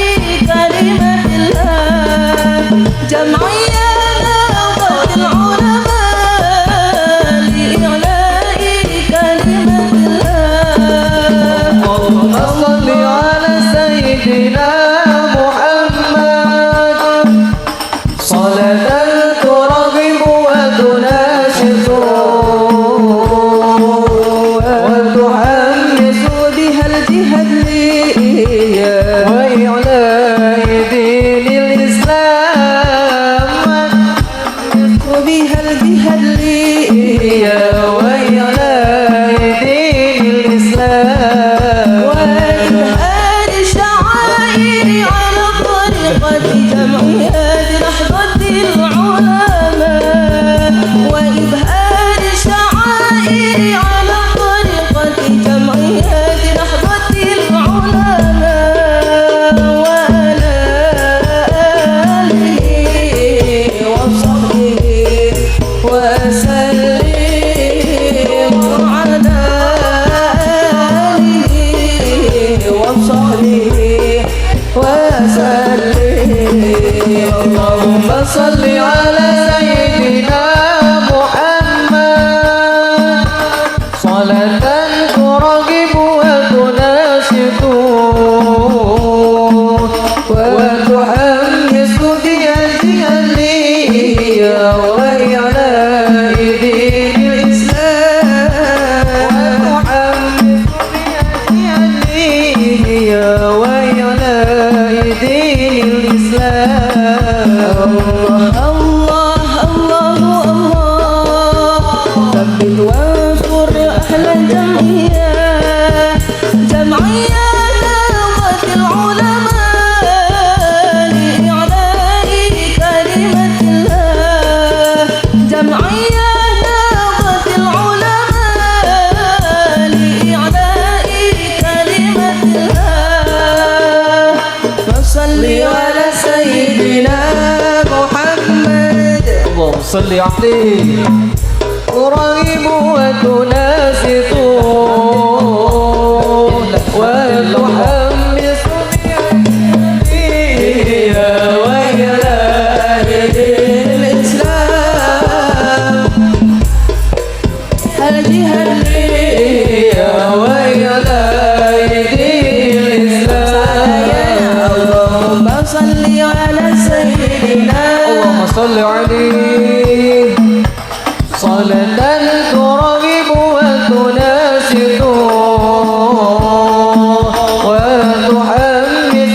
كلمة الله جمعية نهضة العلماء لإعلاء كلمة الله. اللهم صل على سيدنا محمد صلاة ترغب وتناشد وتحمس بها الجهادية وإعلاء دين الإسلام بها الجهادية وإعلاء دين الإسلام وإظهار شعائر على طريقة جمعيات نهضة العلماء وإظهار شعائر على طريقة جمعيات نهضة العلماء وعلى آله وصحبه وسلم وعلى آله وصحبه وسلم. اللهم صل على سيدنا محمد. الله الله الله الله. ثبت وانصر أهل الجمعية، جمعية نهضة العلماء لإعلاء كلمة الله، جمعية نهضة العلماء لإعلاء كلمة الله. فصل على سيدنا محمد. اللهم صل عليه. ترغب وتناسق وتحمس بها وإلى دين الإسلام الجهاد وإلى دين الإسلام. اللهم صل على سيدنا. اللهم صل عليه. صلاة ترغب وتناسق وتحمس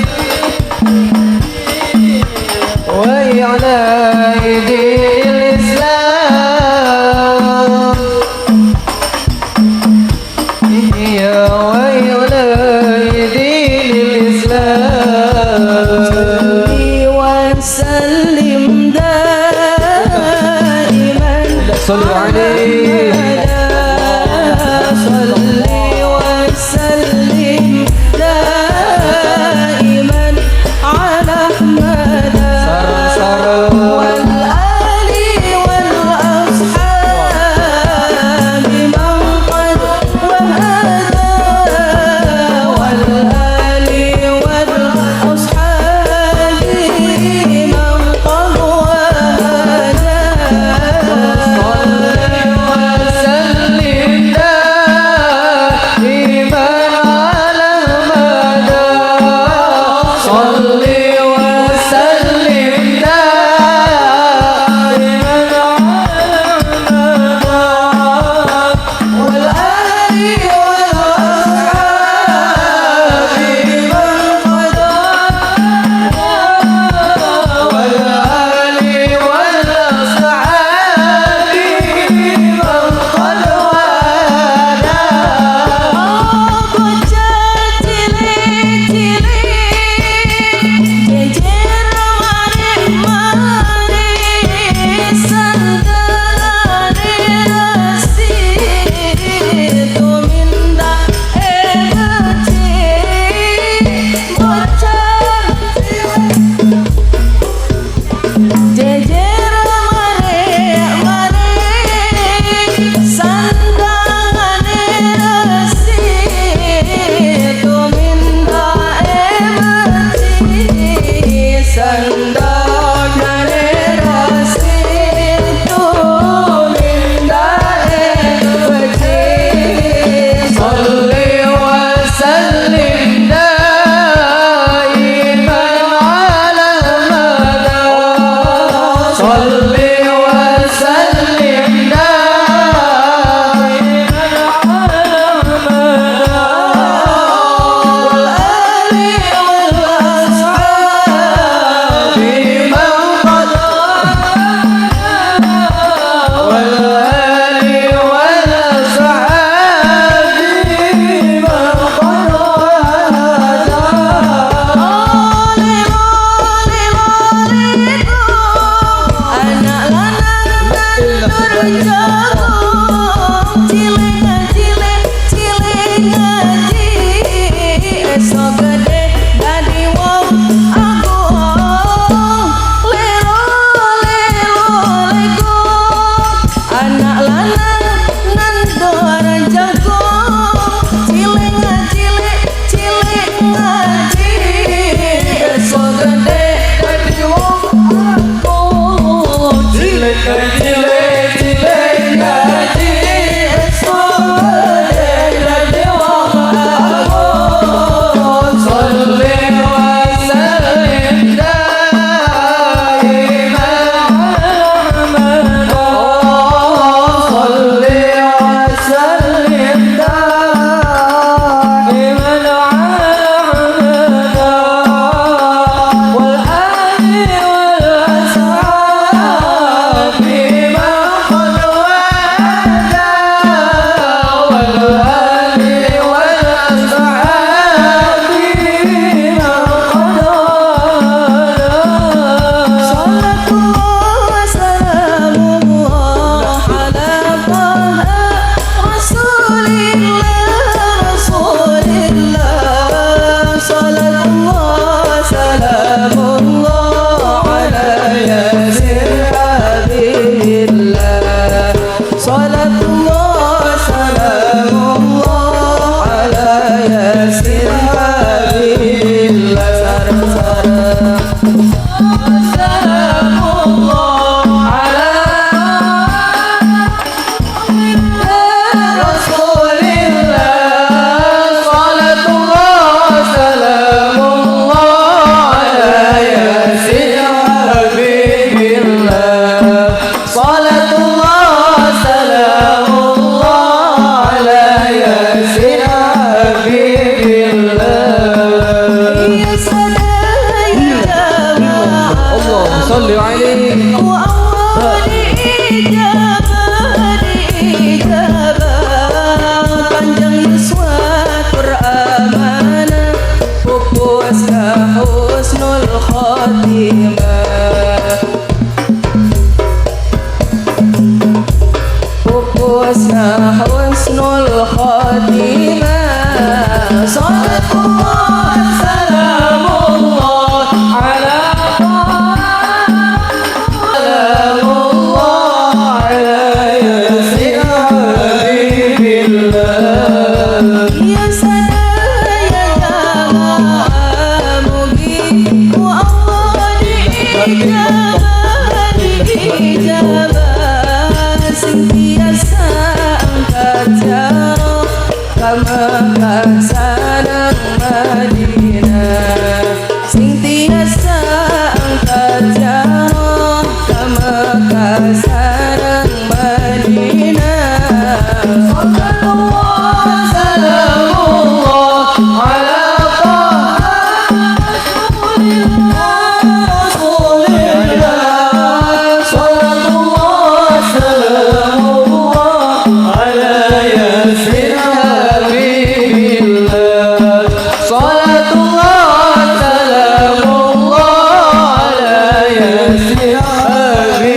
وإعلاء دين الإسلام، يا وإعلاء دين الإسلام. وسلم دائما. صل عليه. صل وسلم دائما على أحمد والآل والأصحاب من قد وهدى، والآل والأصحاب من قد وهدى. وسلم دائما على المدى. صل وسلم دائما على المدى والآل والأصحاب من قد والآل والأصحاب من قد والى. Bocah cilik-cilik Salamullah ala Rasulillah. Salatullah salamullah ala Yasin Habibillah. Salatullah salamullah ala Yasin Habibillah. Ya sadaya jamaah Allah salli alaihi. Wa Allah diijabah diijabah panjang yuswa tur amanah pupus ka husnul khatimah pupus ka husnul khatimah. Salatullah Salamullah ala salamullah ala Yasin Habibillah. Ya sadaya jamaah mugi ku Allah diijabah diijabah sing tiasa angkat jauh ka Mekah sareng Madinah sing tiasa angkat jauh ka Mekah sareng Madinah. Salatullah salamullah ala Rasulillah. Salatullah salamullah ala Yasin Habibillah. Salatullah salamullah ala Yasin Habibillah.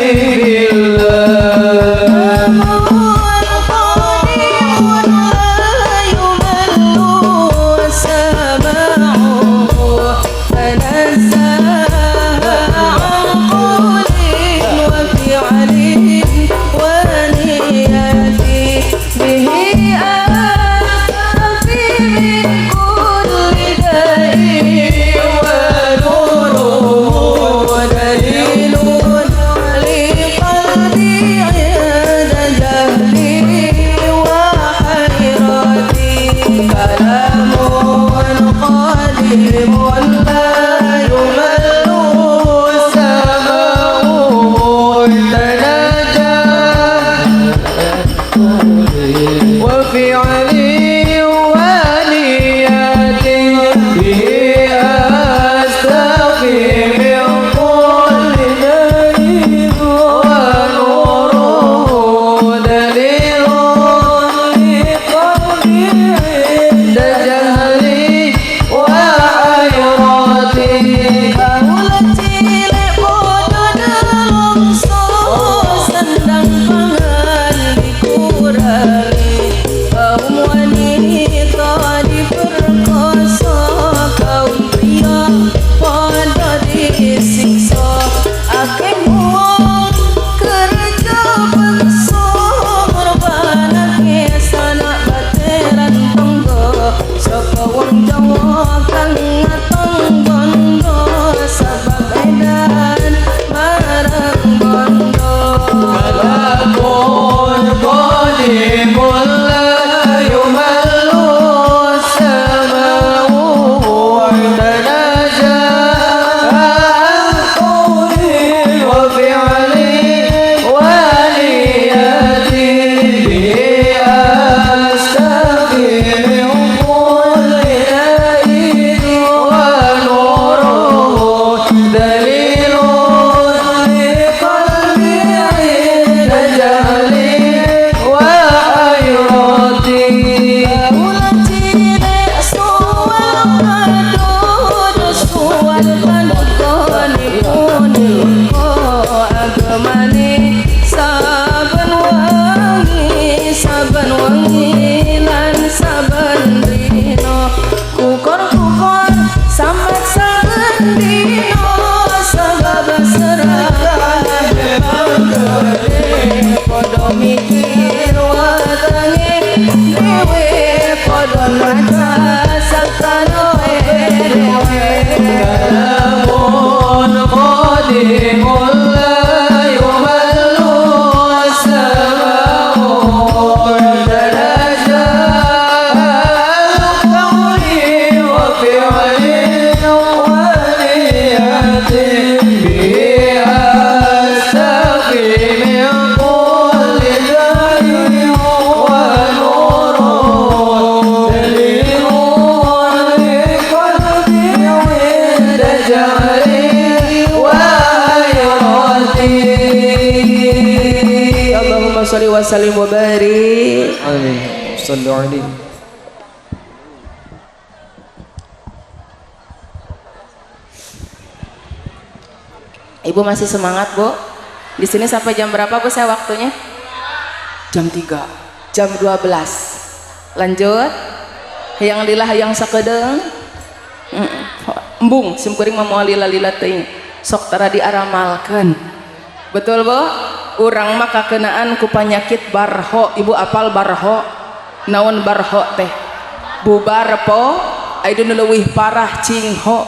لقلبي عند جهلي وحيرتي كلام قديم لا يمل سماؤه تناجى وفعلي ونياتي به أستغفر من كل داء ونوره دليل لقلبي عند جهلي وحيرتي. Kawula cilik padha nelongso sendang pangan dikurangi kaum wanita diperkosa kaum pria padha. Sholli wa sallim wa barik. Amin. Sallu alaihi. Ibu masih semangat, Bu? Di sini sampai jam berapa, Bu, saya waktunya? Jam 3, jam 12. Lanjut. Hayang lila hayang sakedeung. Embung sim kuring mah moal lila-lila teuing. Sok tara diaramalkeun. Betul, Bu? Urang mah kakenaan ku panyakit barho. Ibu apal barho? Naon barho teh? Bubar po, aya nu leuwih parah cingho.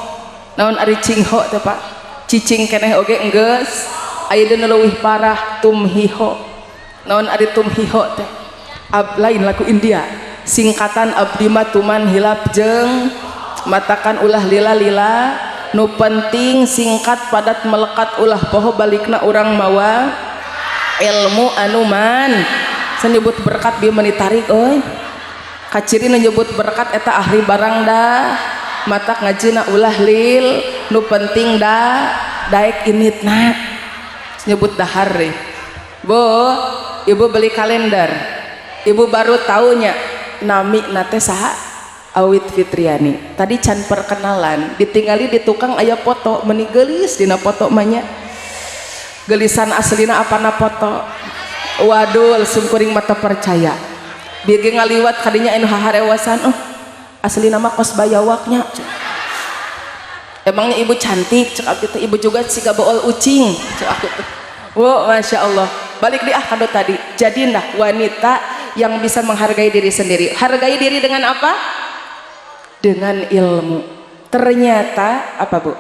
Naon ari cingho teh, Pak? Cicing keneh oge enggeus. Aya nu leuwih parah tumhiho. Naon ari tumhiho teh? Lain lagu India. Singkatan abdi mah tuman hilap jeung matakan ulah lila-lila, nu penting singkat padat melekat, ulah poho balikna urang mawa ilmu anu man. Nyebut berkat bieu meuni tarik euy. Kaciri nu nyebut berkat eta ahli barang dah. Matak ngajina ulah lil, nu penting dah daek initna. Nyebut dahar deh. Bu, ibu beli kalender. Ibu baru taunya nami nate saha? Awit Fitriani. Tadi can perkenalan, ditinggali di tukang aya foto meni geulis dina foto mah nya. Gelisan aslina apana foto? Waduh, sungkuring mata percaya. Bieu ge ngaliwat kadinya anu haharewasan, oh aslina mah kos bayawaknya. Emangnya ibu cantik? Cek abdi teh, ibu juga siga bool ucing, cek aku teh. Wow, masya Allah. Balik di kado tadi. Jadilah wanita yang bisa menghargai diri sendiri. Hargai diri dengan apa? Dengan ilmu. Ternyata apa, Bu?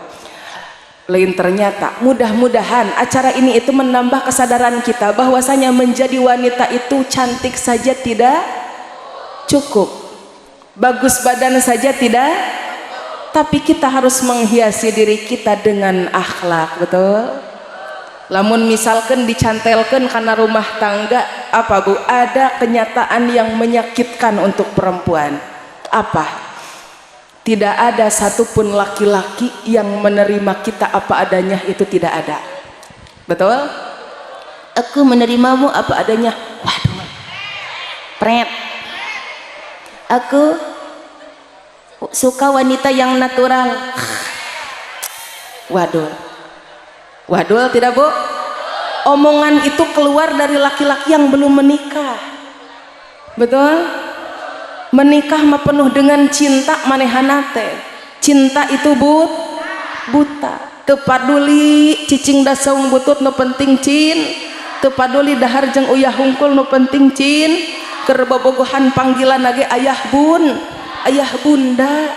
Lain ternyata, mudah-mudahan acara ini itu menambah kesadaran kita bahwasanya menjadi wanita itu cantik saja tidak cukup, bagus badan saja tidak, tapi kita harus menghiasi diri kita dengan akhlak, betul? Lamun misalkan dicantelkan karena rumah tangga, apa, Bu? Ada kenyataan yang menyakitkan untuk perempuan. Apa? Tidak ada satupun laki-laki yang menerima kita apa adanya, itu tidak ada. Betul? Aku menerimamu apa adanya. Waduh. Pret. Aku suka wanita yang natural. Waduh. Waduh tidak, Bu? Omongan itu keluar dari laki-laki yang belum menikah. Betul? Menikah mah penuh dengan cinta manehana teh. Cinta itu buta. Teu paduli cicing da saung butut, nu penting cin. Teu paduli dahar jeung uyah hungkul, nu penting cin. Keur bobogohan panggilan lagi ayah bun, ayah bunda.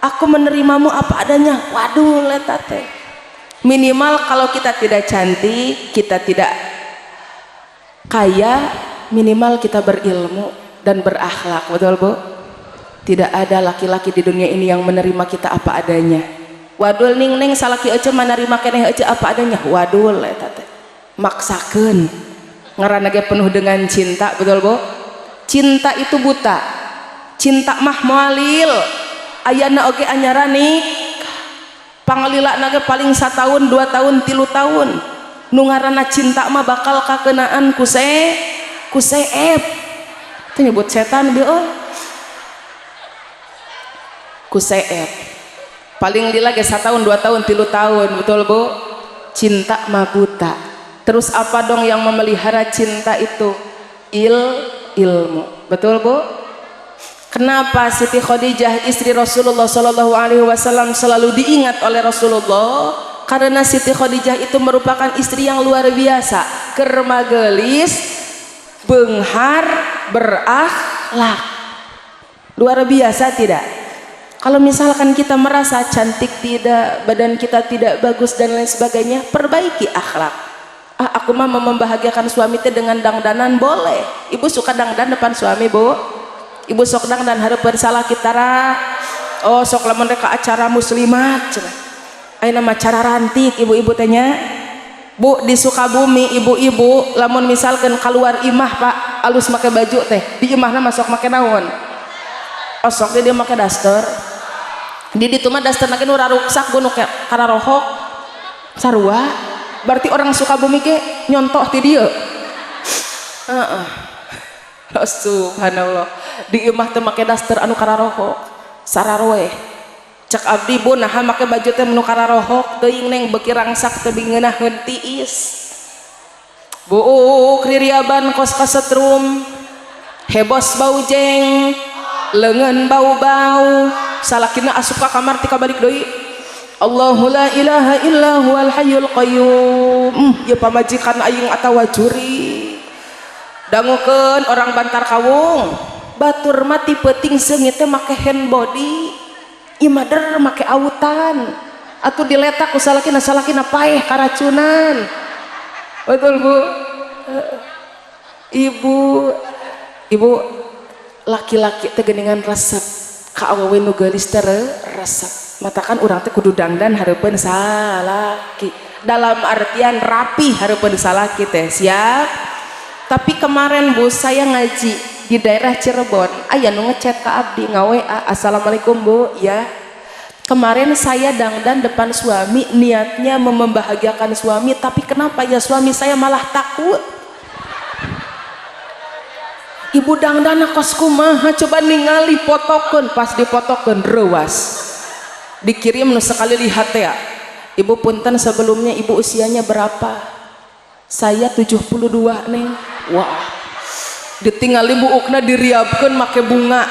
Aku menerimamu apa adanya. Waduh eta teh. Minimal kalau kita tidak cantik, kita tidak kaya, minimal kita berilmu dan berakhlak, betul, Bu? Tidak ada laki-laki di dunia ini yang menerima kita apa adanya. Wadul ning ning salaki ece menerima keneh ece apa adanya. Wadul eta teh. Maksakeun. Ngaranna ge penuh dengan cinta, betul, Bu? Cinta itu buta. Cinta mah moalil. Ayana oge anyarani pangalila ge paling 1 tahun, 2 tahun, 3 tahun. Nu ngaranna cinta mah bakal kakenaan ku seep. Itu nyebut setan bieu euy. Ku seep. Paling lila ge 1 tahun, 2 tahun, 3 tahun, betul, Bu? Cinta mah buta. Terus apa dong yang memelihara cinta itu? Ilmu. Betul, Bu? Kenapa Siti Khadijah istri Rasulullah Shallallahu Alaihi Wasallam selalu diingat oleh Rasulullah? Karena Siti Khadijah itu merupakan istri yang luar biasa, keur geulis, beunghar, berakhlak. Luar biasa tidak? Kalau misalkan kita merasa cantik tidak, badan kita tidak bagus dan lain sebagainya, perbaiki akhlak. Ah, aku mah mau membahagiakan suami teh dengan dangdanan, boleh. Ibu suka dangdan depan suami, Bu? Ibu sok dangdan hareupeun salaki tara? Oh, sok lamun rek acara muslimat cenah. Ayeuna mah cara rantik ibu-ibu teh nya. Bu, di Sukabumi ibu-ibu lamun misalkan keluar imah, Pak, alus make baju teh, di imahna masuk make naon? Oh, sok dia make daster. Di ditu mah daster nu raruksak gunung kararohok sarua. Berarti orang Sukabumi ke nyontoh ti dieu. Heeh. Subhanallah, di imah teh make daster anu kararohok sararoeh. Cek abdi, "Bu, naha make baju teh nu kararohok?" "Teuing, Neng, beuki rangsak teh ngeunaheun tiis." Buuk ririaban kos kasetrum, hebos bau jeng, leungeun bau-bau. Salakina asup ka kamar tika balik deui, "Allahu la ilaha illa huwal hayyul qayyum." Ya pamajikan aing atawa juri. Dangukeun orang Bantar Kawung, batur mati peuting seungit teh make hand body, imader make autan atuh diletak ku salakina, salakina paeh karacunan. Betul, Bu? Ibu, ibu, laki-laki teh geuningan resep ka awewe nu geulis teh, resep. Matakan urang teh kudu dangdan hareupeun salaki, dalam artian rapi hareupeun salaki teh. Siap? Tapi kemarin, Bu, saya ngaji di daerah Cirebon, aya nu ngechat ka abdi, nga-WA, "Assalamualaikum, Bu." "Ya." "Kemarin saya dangdan depan suami, niatnya membahagiakan suami, tapi kenapa ya suami saya malah takut?" "Ibu dangdan kos kumaha? Coba ningali, fotokeun." Pas difotokeun, reuwas. Dikirim nu sekali lihat ya. "Ibu, punten sebelumnya, Ibu usianya berapa?" "Saya 72, Neng." Wah, ditinggali buukna diriabkeun make bunga.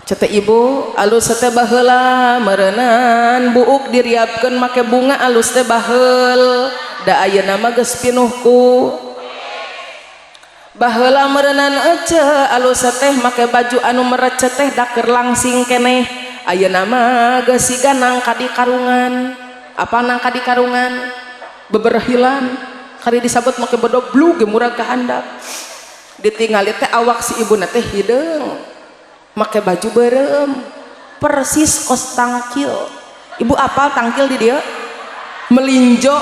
Cete ibu, alus teh baheula meureunan, buuk diriabkeun make bunga alus teh baheul, da ayeuna mah geus pinuh ku. Baheula meureunan ece alus teh make baju anu merecet teh da keur langsing keneh, ayeuna mah geus siga nangka di karungan. Apa nangka di karungan? Beberhilan kali disabet make bedog blug ge murag ka handap. Ditingali teh awak si ibu teh hideung, make baju beureum persis kos tangkil. Ibu apal tangkil di dia melinjo?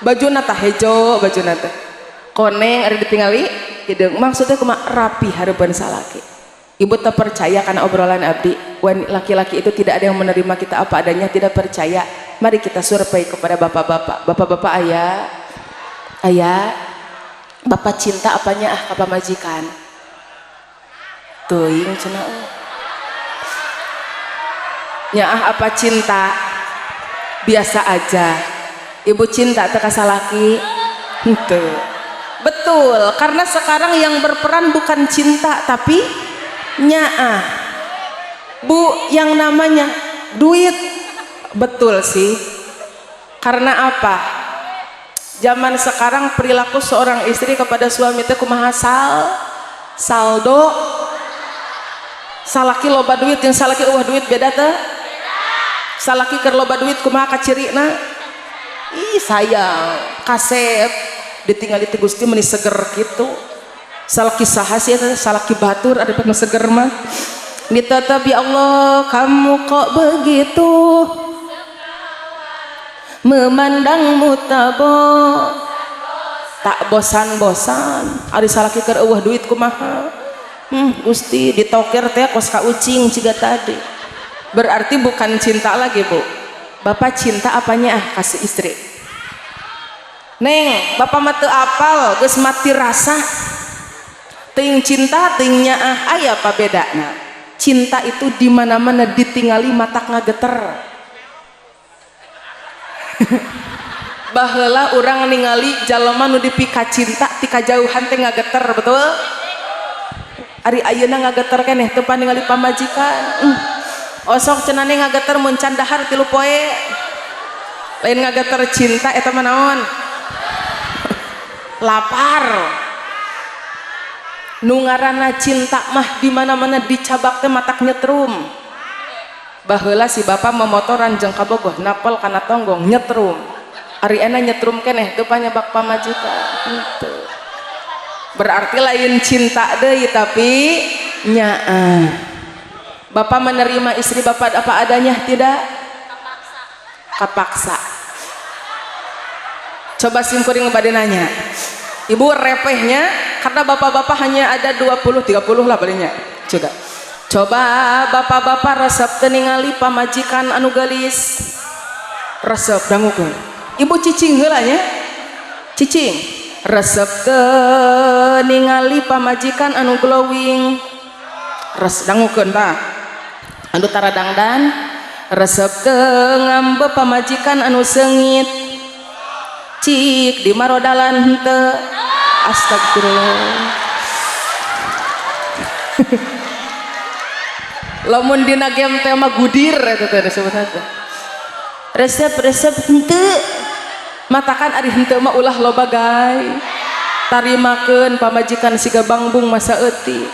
Baju nata hejo, baju nata koneng, ada ditinggali hideung. Maksudnya kumaha? Rapi hareupeun salaki. Ibu tak percaya karena obrolan abdi, laki-laki itu tidak ada yang menerima kita apa adanya, tidak percaya? Mari kita survei kepada bapak-bapak. Bapak-bapak, ayah, ayah, bapak cinta apanya ah ka pamajikan? Teuing cenah. Nyaah apa cinta? Biasa aja. Ibu cinta teu ka salaki? Henteu. Betul, karena sekarang yang berperan bukan cinta tapi nyaah, Bu, yang namanya duit. Betul sih. Karena apa? Zaman sekarang perilaku seorang istri kepada suami itu kumaha? Saldo. Salaki loba duit yang salaki euweuh duit beda teh? Salaki keur loba duit kumaha kacirina? Ih, sayang, kasep, ditinggali teh Gusti meuni seger kitu. Salaki saha sih eta? Salaki batur ada nu seger mah. Ditetap, "Ya Allah, kamu kok begitu memandangmu, tak bosan-bosan." Ari salaki keur euweuh duit kumaha? Gusti, ditoker teh kos ka ucing ciga tadi. Berarti bukan cinta lagi, Bu. Bapak cinta apanya ah kasih istri? "Neng, bapak mah teu apal, geus mati rasa, teuing cinta teuing nyaah." Aya apa bedana? Cinta itu di mana-mana ditingali matak ngageter. Baheula urang ningali jalma nu dipika cinta ti kajauhan teh ngageter, betul? Ari ayeuna ngageter keneh teu ningali pamajikan? Osok cenane ngageter mun can dahar 3 poe. Lain ngageter cinta eta mah. Naon? Lapar. Nu ngaranna cinta mah di mana-mana dicabak teh matak nyetrum. Baheula si bapak memotoran jeung kabogoh napel kana tonggong nyetrum. Ari ena nyetrum keneh teu panyabak pamajikan? Henteu. Berarti lain cinta deui tapi nyaah. Bapak menerima istri bapak apa adanya tidak? Kapaksa. Coba simkuring bade nanya. Ibu repehnya karena bapak-bapak hanya ada 20 30 lah palingnya. Coba. Coba bapak-bapak resep teu ningali pamajikan anu geulis? Resep, dangukeun. Ibu cicing heula nya. Cicing. Resep teu ningali pamajikan anu glowing? Res dangukeun tah anu tara dangdan. Resep teu ngambe pamajikan anu seungit? Cik di marodalan henteu. Astagfirullah. Lamun dina game teh mah gudir eta teh disebutna teh. Resep, resep henteu. Matakan ari henteu mah ulah loba gay. Tarimakeun pamajikan siga bangbung masa eutik.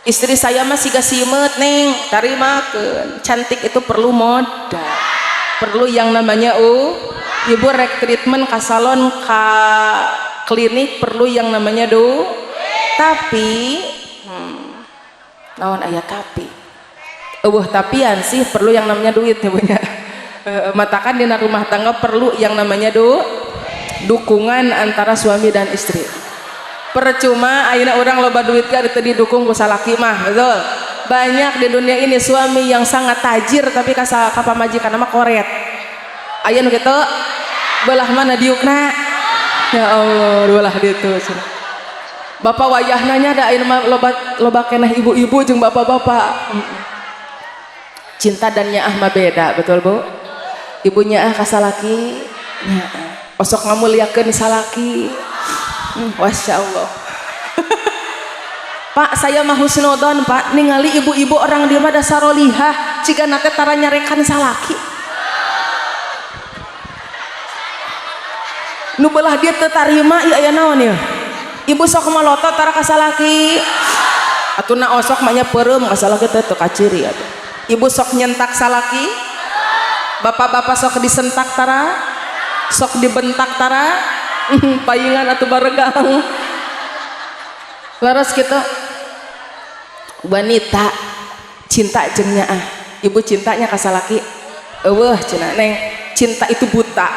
Istri saya mah siga simeut, Neng, tarimakeun. Cantik itu perlu modal. Perlu yang namanya ibu rek treatment ka salon, ka klinik, perlu yang namanya do. Tapi naon aya tapi? Eueuh tapian sih, perlu yang namanya duit ya punya. Matakan dina rumah tangga perlu yang namanya dukungan antara suami dan istri. Percuma ayeuna orang loba duit kan teu didukung ku salaki mah, betul? Banyak di dunia ini suami yang sangat tajir tapi ka ka pamajikan mah koret. Aya nu kitu? Belah mana diukna? Ya Allah, belah ditu cenah. Bapak wayahna nya da ayeuna mah loba loba keneh ibu-ibu jeung bapak-bapak. Cinta dan nyaah mah beda, betul, Bu? Ibu nyaah ka salaki, nyaah. Osok ngamuliakeun salaki. Masya Allah. Pak, saya mah husnudon, Pak, ningali ibu-ibu orang di mah dasarolihah, ciga teh tara nyarekan salaki. Nu belah dia teu tarima ieu aya naon ieu? Ibu sok malotot tara ka salaki. Atuh na osok mah nya peureum ka salaki teh teu kaciri atuh. Ibu sok nyentak salaki? Bapak-bapak sok disentak tara? Sok dibentak tara? Paingan atau baregang. Laras kita wanita cinta jeung nyaah. Ibu cintanya ka salaki? Eueuh cenah, Neng, cinta itu buta.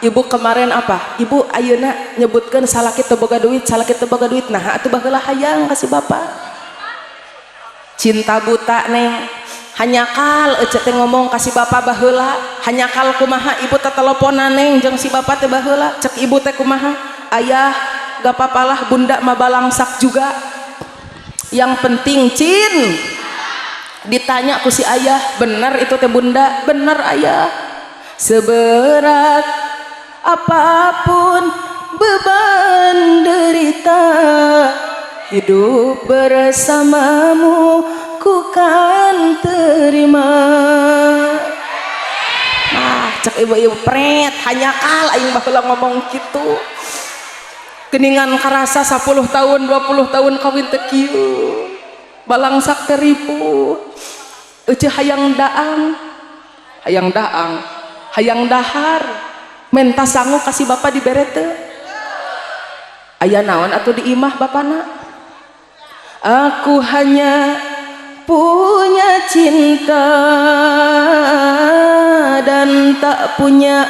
Ibu kemarin apa? Ibu ayeuna nyebutkeun salaki teu boga duit, salaki teu boga duit. Nah, atuh baheula hayang ka si bapak. Cinta buta, Neng. Hanjakal ece teh ngomong ka si bapak baheula, hanjakal kumaha ibu teh teleponan, Neng, jeung si bapak teh baheula. Cek ibu teh kumaha? Ayah, gak papalah bunda mah balangsak juga. Yang penting cin. Ditanya ku si ayah, benar itu teh bunda? Benar, ayah. Seberat apapun beban derita, hidup bersamamu ku kan terima. Nah, cek ibu-ibu pret, hanjakal aing baheula ngomong gitu. Geningan karasa 10 tahun, 20 tahun kawin teh kieu. Balangsak teh ripuh. Euceu hayang daang. Hayang daang, hayang dahar. Menta sangu ka si bapak dibere teu? Aya naon atuh di imah bapana? Aku hanya punya cinta dan tak punya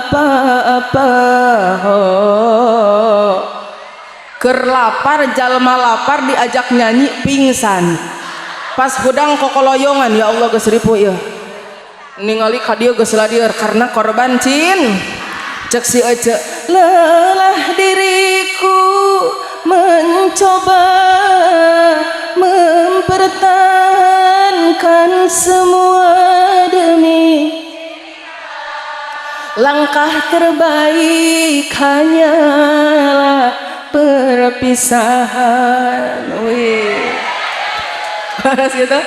apa-apa. Oh. Keur lapar, jalma lapar diajak nyanyi pingsan. Pas hudang kokoloyongan, ya Allah, geus ripuh ieu. Ningali ka dieu geus ladieur karena korban cin. Cek si Ece, lelah diriku mencoba mempertahankan semua demi langkah terbaik hanyalah perpisahan. Wih. Harus gitu.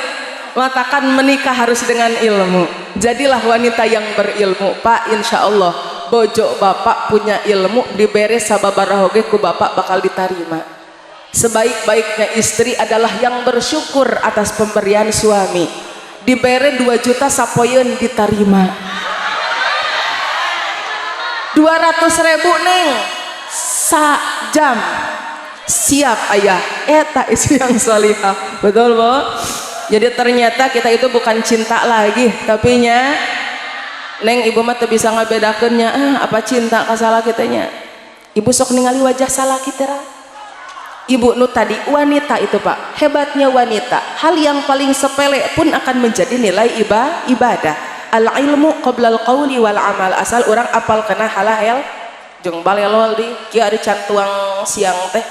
Matakan menikah harus dengan ilmu. Jadilah wanita yang berilmu, Pak. Insya Allah bojo bapak punya ilmu, dibere sababaraha oge ku bapak bakal diterima. Sebaik-baiknya istri adalah yang bersyukur atas pemberian suami. Dibere 2 juta sapoeun diterima. 200 ribu, Neng, sa jam siap ayah. Eta istri yang solihah, betul, Bu? Jadi ternyata kita itu bukan cinta lagi, tapi nya, Neng, ibu mah teu bisa ngabedakeunnya apa cinta ka salaki teh nya. Ibu sok ningali wajah salaki teh. Ibu nu tadi wanita itu, Pak, hebatnya wanita, hal yang paling sepele pun akan menjadi nilai ibadah. Al ilmu qoblal qawli wal amal. Asal orang apal kena halal. Jeung balelol di kieu, ari can tuang siang teh,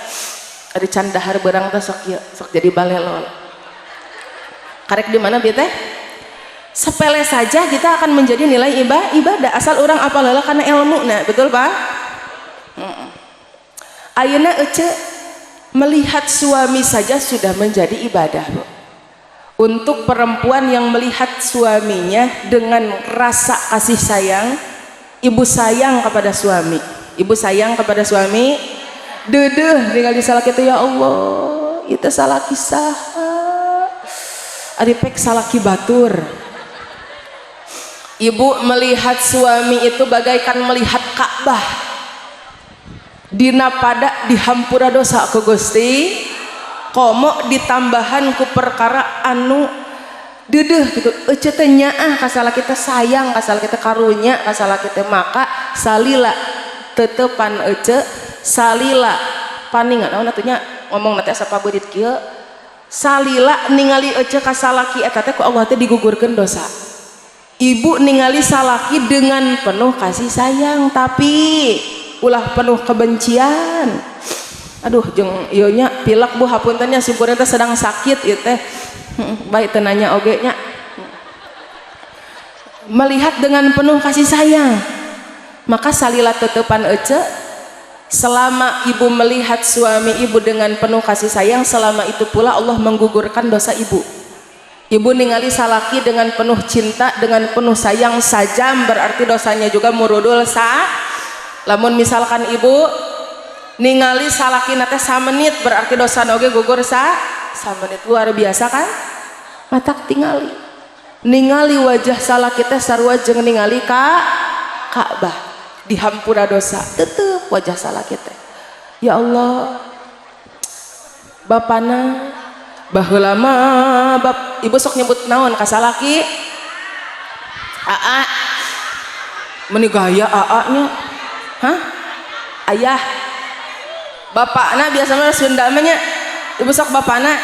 ari can dahar beurang teh sok kieu, sok jadi balelol. Karek di mana bieu teh? Sepele saja kita akan menjadi nilai ibadah asal orang apal heula karena ilmu. Nah, betul, Pak? Ayeuna ece melihat suami saja sudah menjadi ibadah, Bu. Untuk perempuan yang melihat suaminya dengan rasa kasih sayang, ibu sayang kepada suami, ibu sayang kepada suami, deudeuh tinggal di salaki itu, ya Allah, itu salaki saha, ari pek salaki batur. Ibu melihat suami itu bagaikan melihat Ka'bah. Dina pada dihampura dosa ku Gusti, komo ditambahan ku perkara anu deudeuh gitu. Ece teh nyaah ka salaki teh, sayang ka salaki teh, karunya ka salaki teh, maka salila tetepan ece, salila paningan naon atuh nya, ngomong teh asa pabeurit kieu, salila ningali ece ka salaki eta teh ku Allah teh digugurkeun dosa. Ibu ningali salaki dengan penuh kasih sayang, tapi ulah penuh kebencian. Aduh, jeung ieu nya pilek, Bu, hapunten nya, simkuring teh sedang sakit ieu teh. Baik teu nanya oge nya. Melihat dengan penuh kasih sayang, maka salila tetepan ece, selama ibu melihat suami ibu dengan penuh kasih sayang, selama itu pula Allah menggugurkan dosa ibu. Ibu ningali salaki dengan penuh cinta, dengan penuh sayang sajam, berarti dosanya juga murudul sa. Lamun misalkan ibu ningali salaki teh samenit, berarti dosa oge gugur sa samenit. Luar biasa kan? Matak tingali ningali wajah salaki teh sarua jeung ningali ka Ka'bah, dihampura dosa tetep wajah salaki teh. Ya Allah, bapana baheula mah bap, ibu sok nyebut naon ka salaki? Aa, meni gaya aa nya. Hah, ayah, bapakna biasa mah Sunda mah nya. Ibu sok bapana,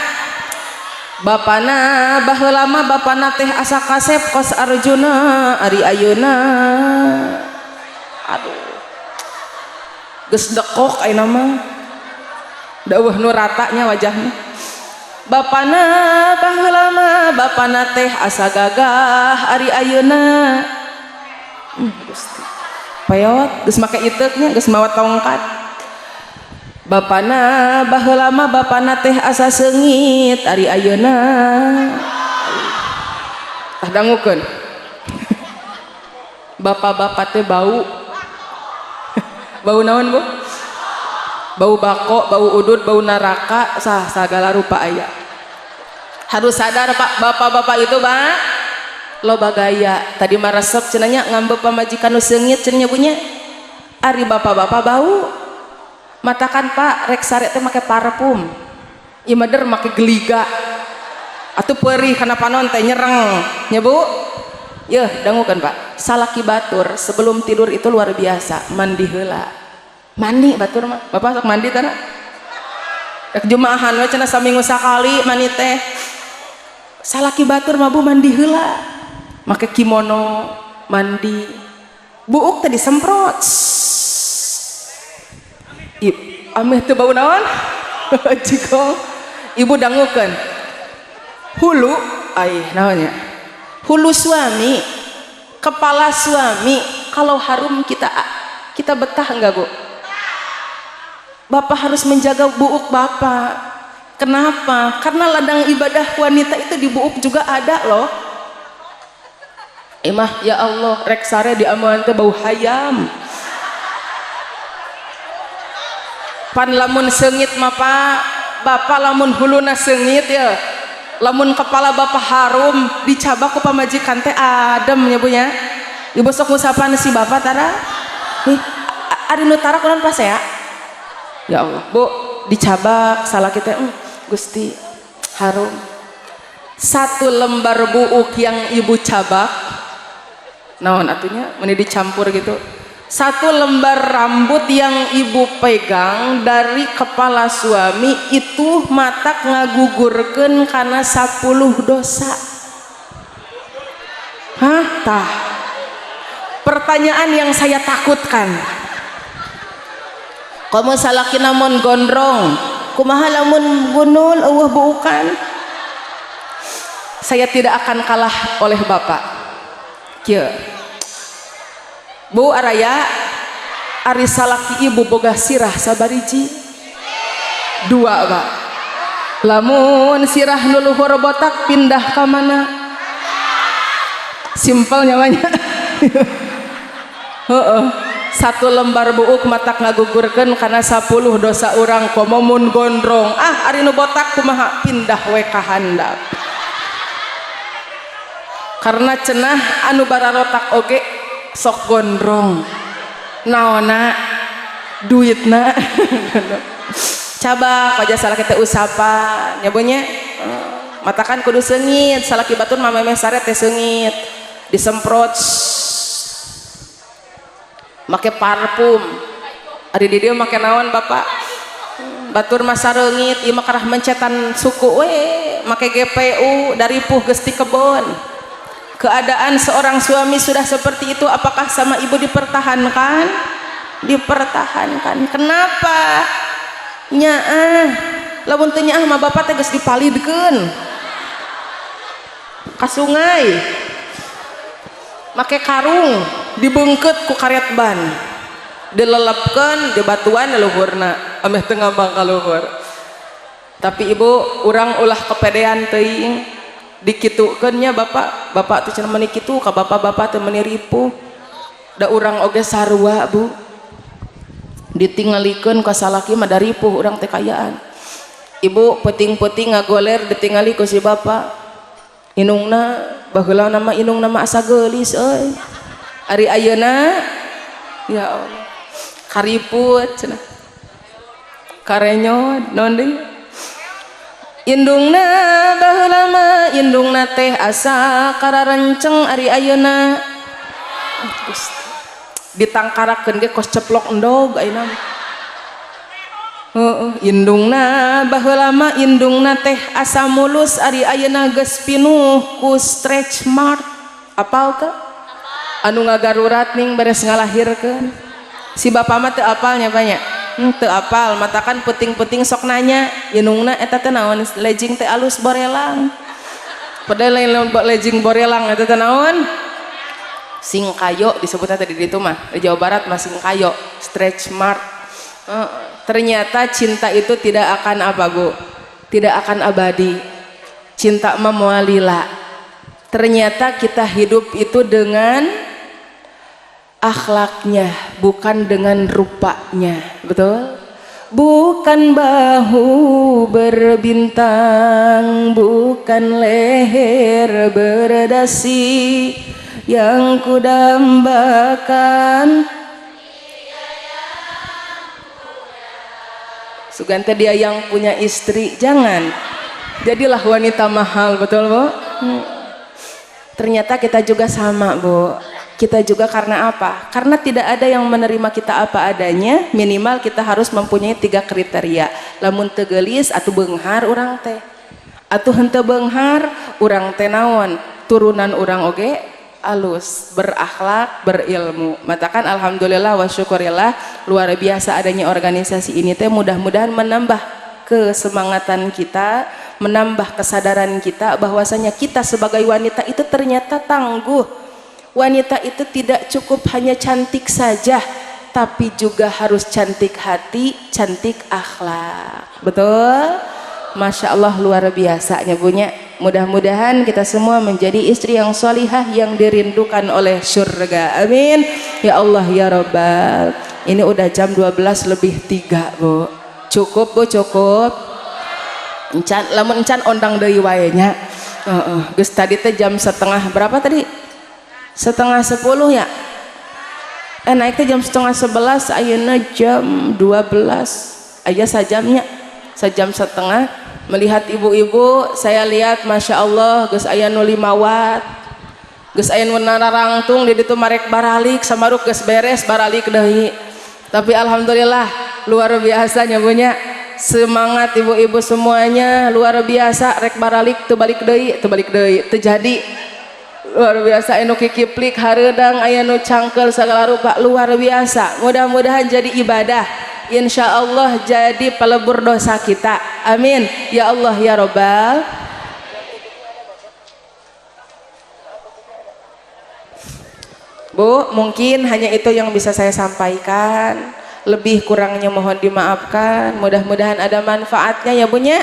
bapana baheula mah bapana teh asa kasep kos Arjuna, ari ayeuna aduh geus dekok ayeuna mah, daweuh nu ratanya wajahna. Bapana baheula mah bapana teh asa gagah, ari ayeuna Gusti, peot, geus make iteuknya, geus mawa tongkat. Bapana baheula mah bapana teh asa seungit, ari ayeuna. Tah, dangukeun, bapak-bapak teh bau, bau naon, Bu? Bau bako, bau udud, bau neraka, sah segala rupa aya. Harus sadar, Pak, bapak-bapak itu, Pak, loba gaya. Tadi mah resep cenah nya ngambek pamajikan nu seungit cenah punya. Ari bapak-bapak bau. Matakan, Pak, rek sare teh make parfum. Ieu mah der make geliga. Atuh perih kana panon teh nyereng. Nya, Bu? Yeuh, dangukeun, Pak. Salaki batur sebelum tidur itu luar biasa, mandi heula. Mandi batur mah. Bapak sok mandi tara? Rek jumaahan we cenah saminggu sakali mandi teh. Salaki batur mah, Bu, mandi heula. Make kimono, mandi. Buuk teh disemprot. Ameh teu bau naon? Jigong. Ibu dangukeun. Hulu ai naonnya? Hulu suami, kepala suami kalau harum kita kita betah enggak, Bu? Bapak harus menjaga buuk bapak. Kenapa? Karena ladang ibadah wanita itu di buuk juga ada loh. Emah ya Allah, rek sare di amuan teh bau hayam. Pan lamun seungit mah, Pak, bapak lamun huluna seungit ya, lamun kepala bapak harum dicabak ku pamajikan teh adem nya, Bu, nya. Ibu sok ngusapan si bapak tara? Ih, ari nu tara kunaon pas ya? Ya Allah, Bu, dicabak salah kita, Gusti harum. Satu lembar buuk yang ibu cabak, naon atunya, meni dicampur gitu. Satu lembar rambut yang ibu pegang dari kepala suami itu matak ngagugurkeun kana 10 dosa. Hah, tah. Pertanyaan yang saya takutkan. Komo salaki lamun gondrong, kumaha lamun gundul, euweuh buukan. Saya tidak akan kalah oleh bapak. Kieu, Bu Araya, ari salaki ibu boga sirah sabariji? Dua, Pak. Lamun sirah nu luhur botak, pindah ke mana? Simpel nyawanya. Heeh. Satu lembar buuk matak ngagugurkeun kana 10 dosa urang, komo mun gondrong. Ah, ari nu botak kumaha? Pindah we ka handap, karena cenah anu bararotak oge sok gondrong. Naona duitna cabak aja salah kita usapan ya nya. Matakan kudu seungit, salaki batur mah memeh sare teh seungit, disemprot make parfum. Ari di dieu make naon, Bapak? Batur mah sareungit, ieu mah karah mencetan suku we make GPU dari puh geus ti kebon. Keadaan seorang suami sudah seperti itu, apakah sama ibu dipertahankan? Dipertahankan. Kenapa? Nyaah. Lamun teu nyaah mah bapak teh geus dipalidkeun ka sungai make karung, dibeungkeut ku karet ban, dilelepkeun di batuan luhurna ameh teu ngambang ka luhur. Tapi ibu, urang ulah kepedean teuing dikitukeun nya. Bapak bapak teh cenah meuni kitu ka bapak-bapak teh, meuni ripuh. Da urang oge sarua, Bu, ditingalikeun ka salaki mah da ripuh urang teh kayaan. Ibu peuting-peuting ngagoler, ditingali ku si bapak, indungna baheula nama indungna mah asa geulis euy, ari ayeuna ya Allah kariput cenah, karenyot. Naon deui? Indungna baheula mah indungna teh asa kararenceng, ari ayeuna ditangkarakeun ge kos ceplok endog ayeuna. Heeh, indungna baheula mah indungna teh asa mulus, ari ayeuna geus pinuh ku stretch mark. Apal teu? Anu ngagarurat ning beres ngalahirkeun. Si bapak mah teu apal nya banyak. Teu apal, matakan peuting-peuting sok nanya, indungna eta teh naon, legging teh alus borelang. Padahal lain legging borelang, eta teh naon? Singkayo disebutnya tadi di itu mah, di Jawa Barat mah singkayo, stretch mark. Ternyata cinta itu tidak akan apa, Bu? Tidak akan abadi. Cinta mah moal lila. Ternyata kita hidup itu dengan akhlaknya, bukan dengan rupanya. Betul? Bukan bahu berbintang, bukan leher berdasi yang kudambakan. Sugante dia yang punya istri, jangan. Jadilah wanita mahal, betul, Bu? Ternyata kita juga sama, Bu. Kita juga karena apa? Karena tidak ada yang menerima kita apa adanya, minimal kita harus mempunyai tiga kriteria. Lamun teu geulis atau beunghar urang teh. Atuh henteu beunghar, urang teh naon? Turunan urang oge alus, berakhlak, berilmu. Matakan alhamdulillah wa syukurillah, luar biasa adanya organisasi ini teh, mudah-mudahan menambah kesemangatan kita, menambah kesadaran kita bahwasanya kita sebagai wanita itu ternyata tangguh. Wanita itu tidak cukup hanya cantik saja, tapi juga harus cantik hati, cantik akhlak. Betul? Masya Allah, luar biasa punya. Mudah-mudahan kita semua menjadi istri yang solihah yang dirindukan oleh surga. Amin. Ya Allah ya Rabbal. Ini udah jam 12 lebih 3, Bu. Cukup, Bu, cukup. Encan, lamun encan ondang deui wae nya. Heeh. Geus tadi teh jam setengah berapa tadi? 9.30 ya? Eh, naik teh jam 10.30, ayeuna jam 12. Aya sajamnya. Sejam setengah melihat ibu-ibu, saya lihat Masya Allah geus aya nu 5 watt, geus aya nu narangtung di ditu marek baralik, samaruk geus beres baralik deui. Tapi alhamdulillah luar biasa punya semangat ibu-ibu semuanya, luar biasa. Rek baralik teu balik deui, teu balik deui, teu jadi. Luar biasa, anu kikiplik hareudang, aya nu cangkel, segala rupa, luar biasa. Mudah-mudahan jadi ibadah. Insya Allah jadi pelebur dosa kita. Amin ya Allah ya Robbal. Bu, mungkin hanya itu yang bisa saya sampaikan. Lebih kurangnya mohon dimaafkan. Mudah-mudahan ada manfaatnya ya Bu nya.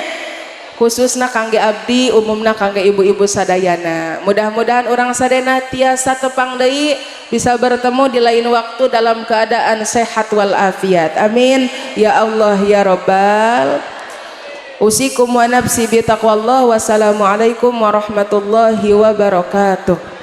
Khususnya kangge abdi, umumna kangge ibu-ibu sadayana. Mudah-mudahan urang sadayana tiasa tepang deui, bisa bertemu di lain waktu dalam keadaan sehat walafiat. Amin ya Allah ya Robbal. Usikum wa nafsi bitaqwallah. Wassalamualaikum warahmatullahi wabarakatuh.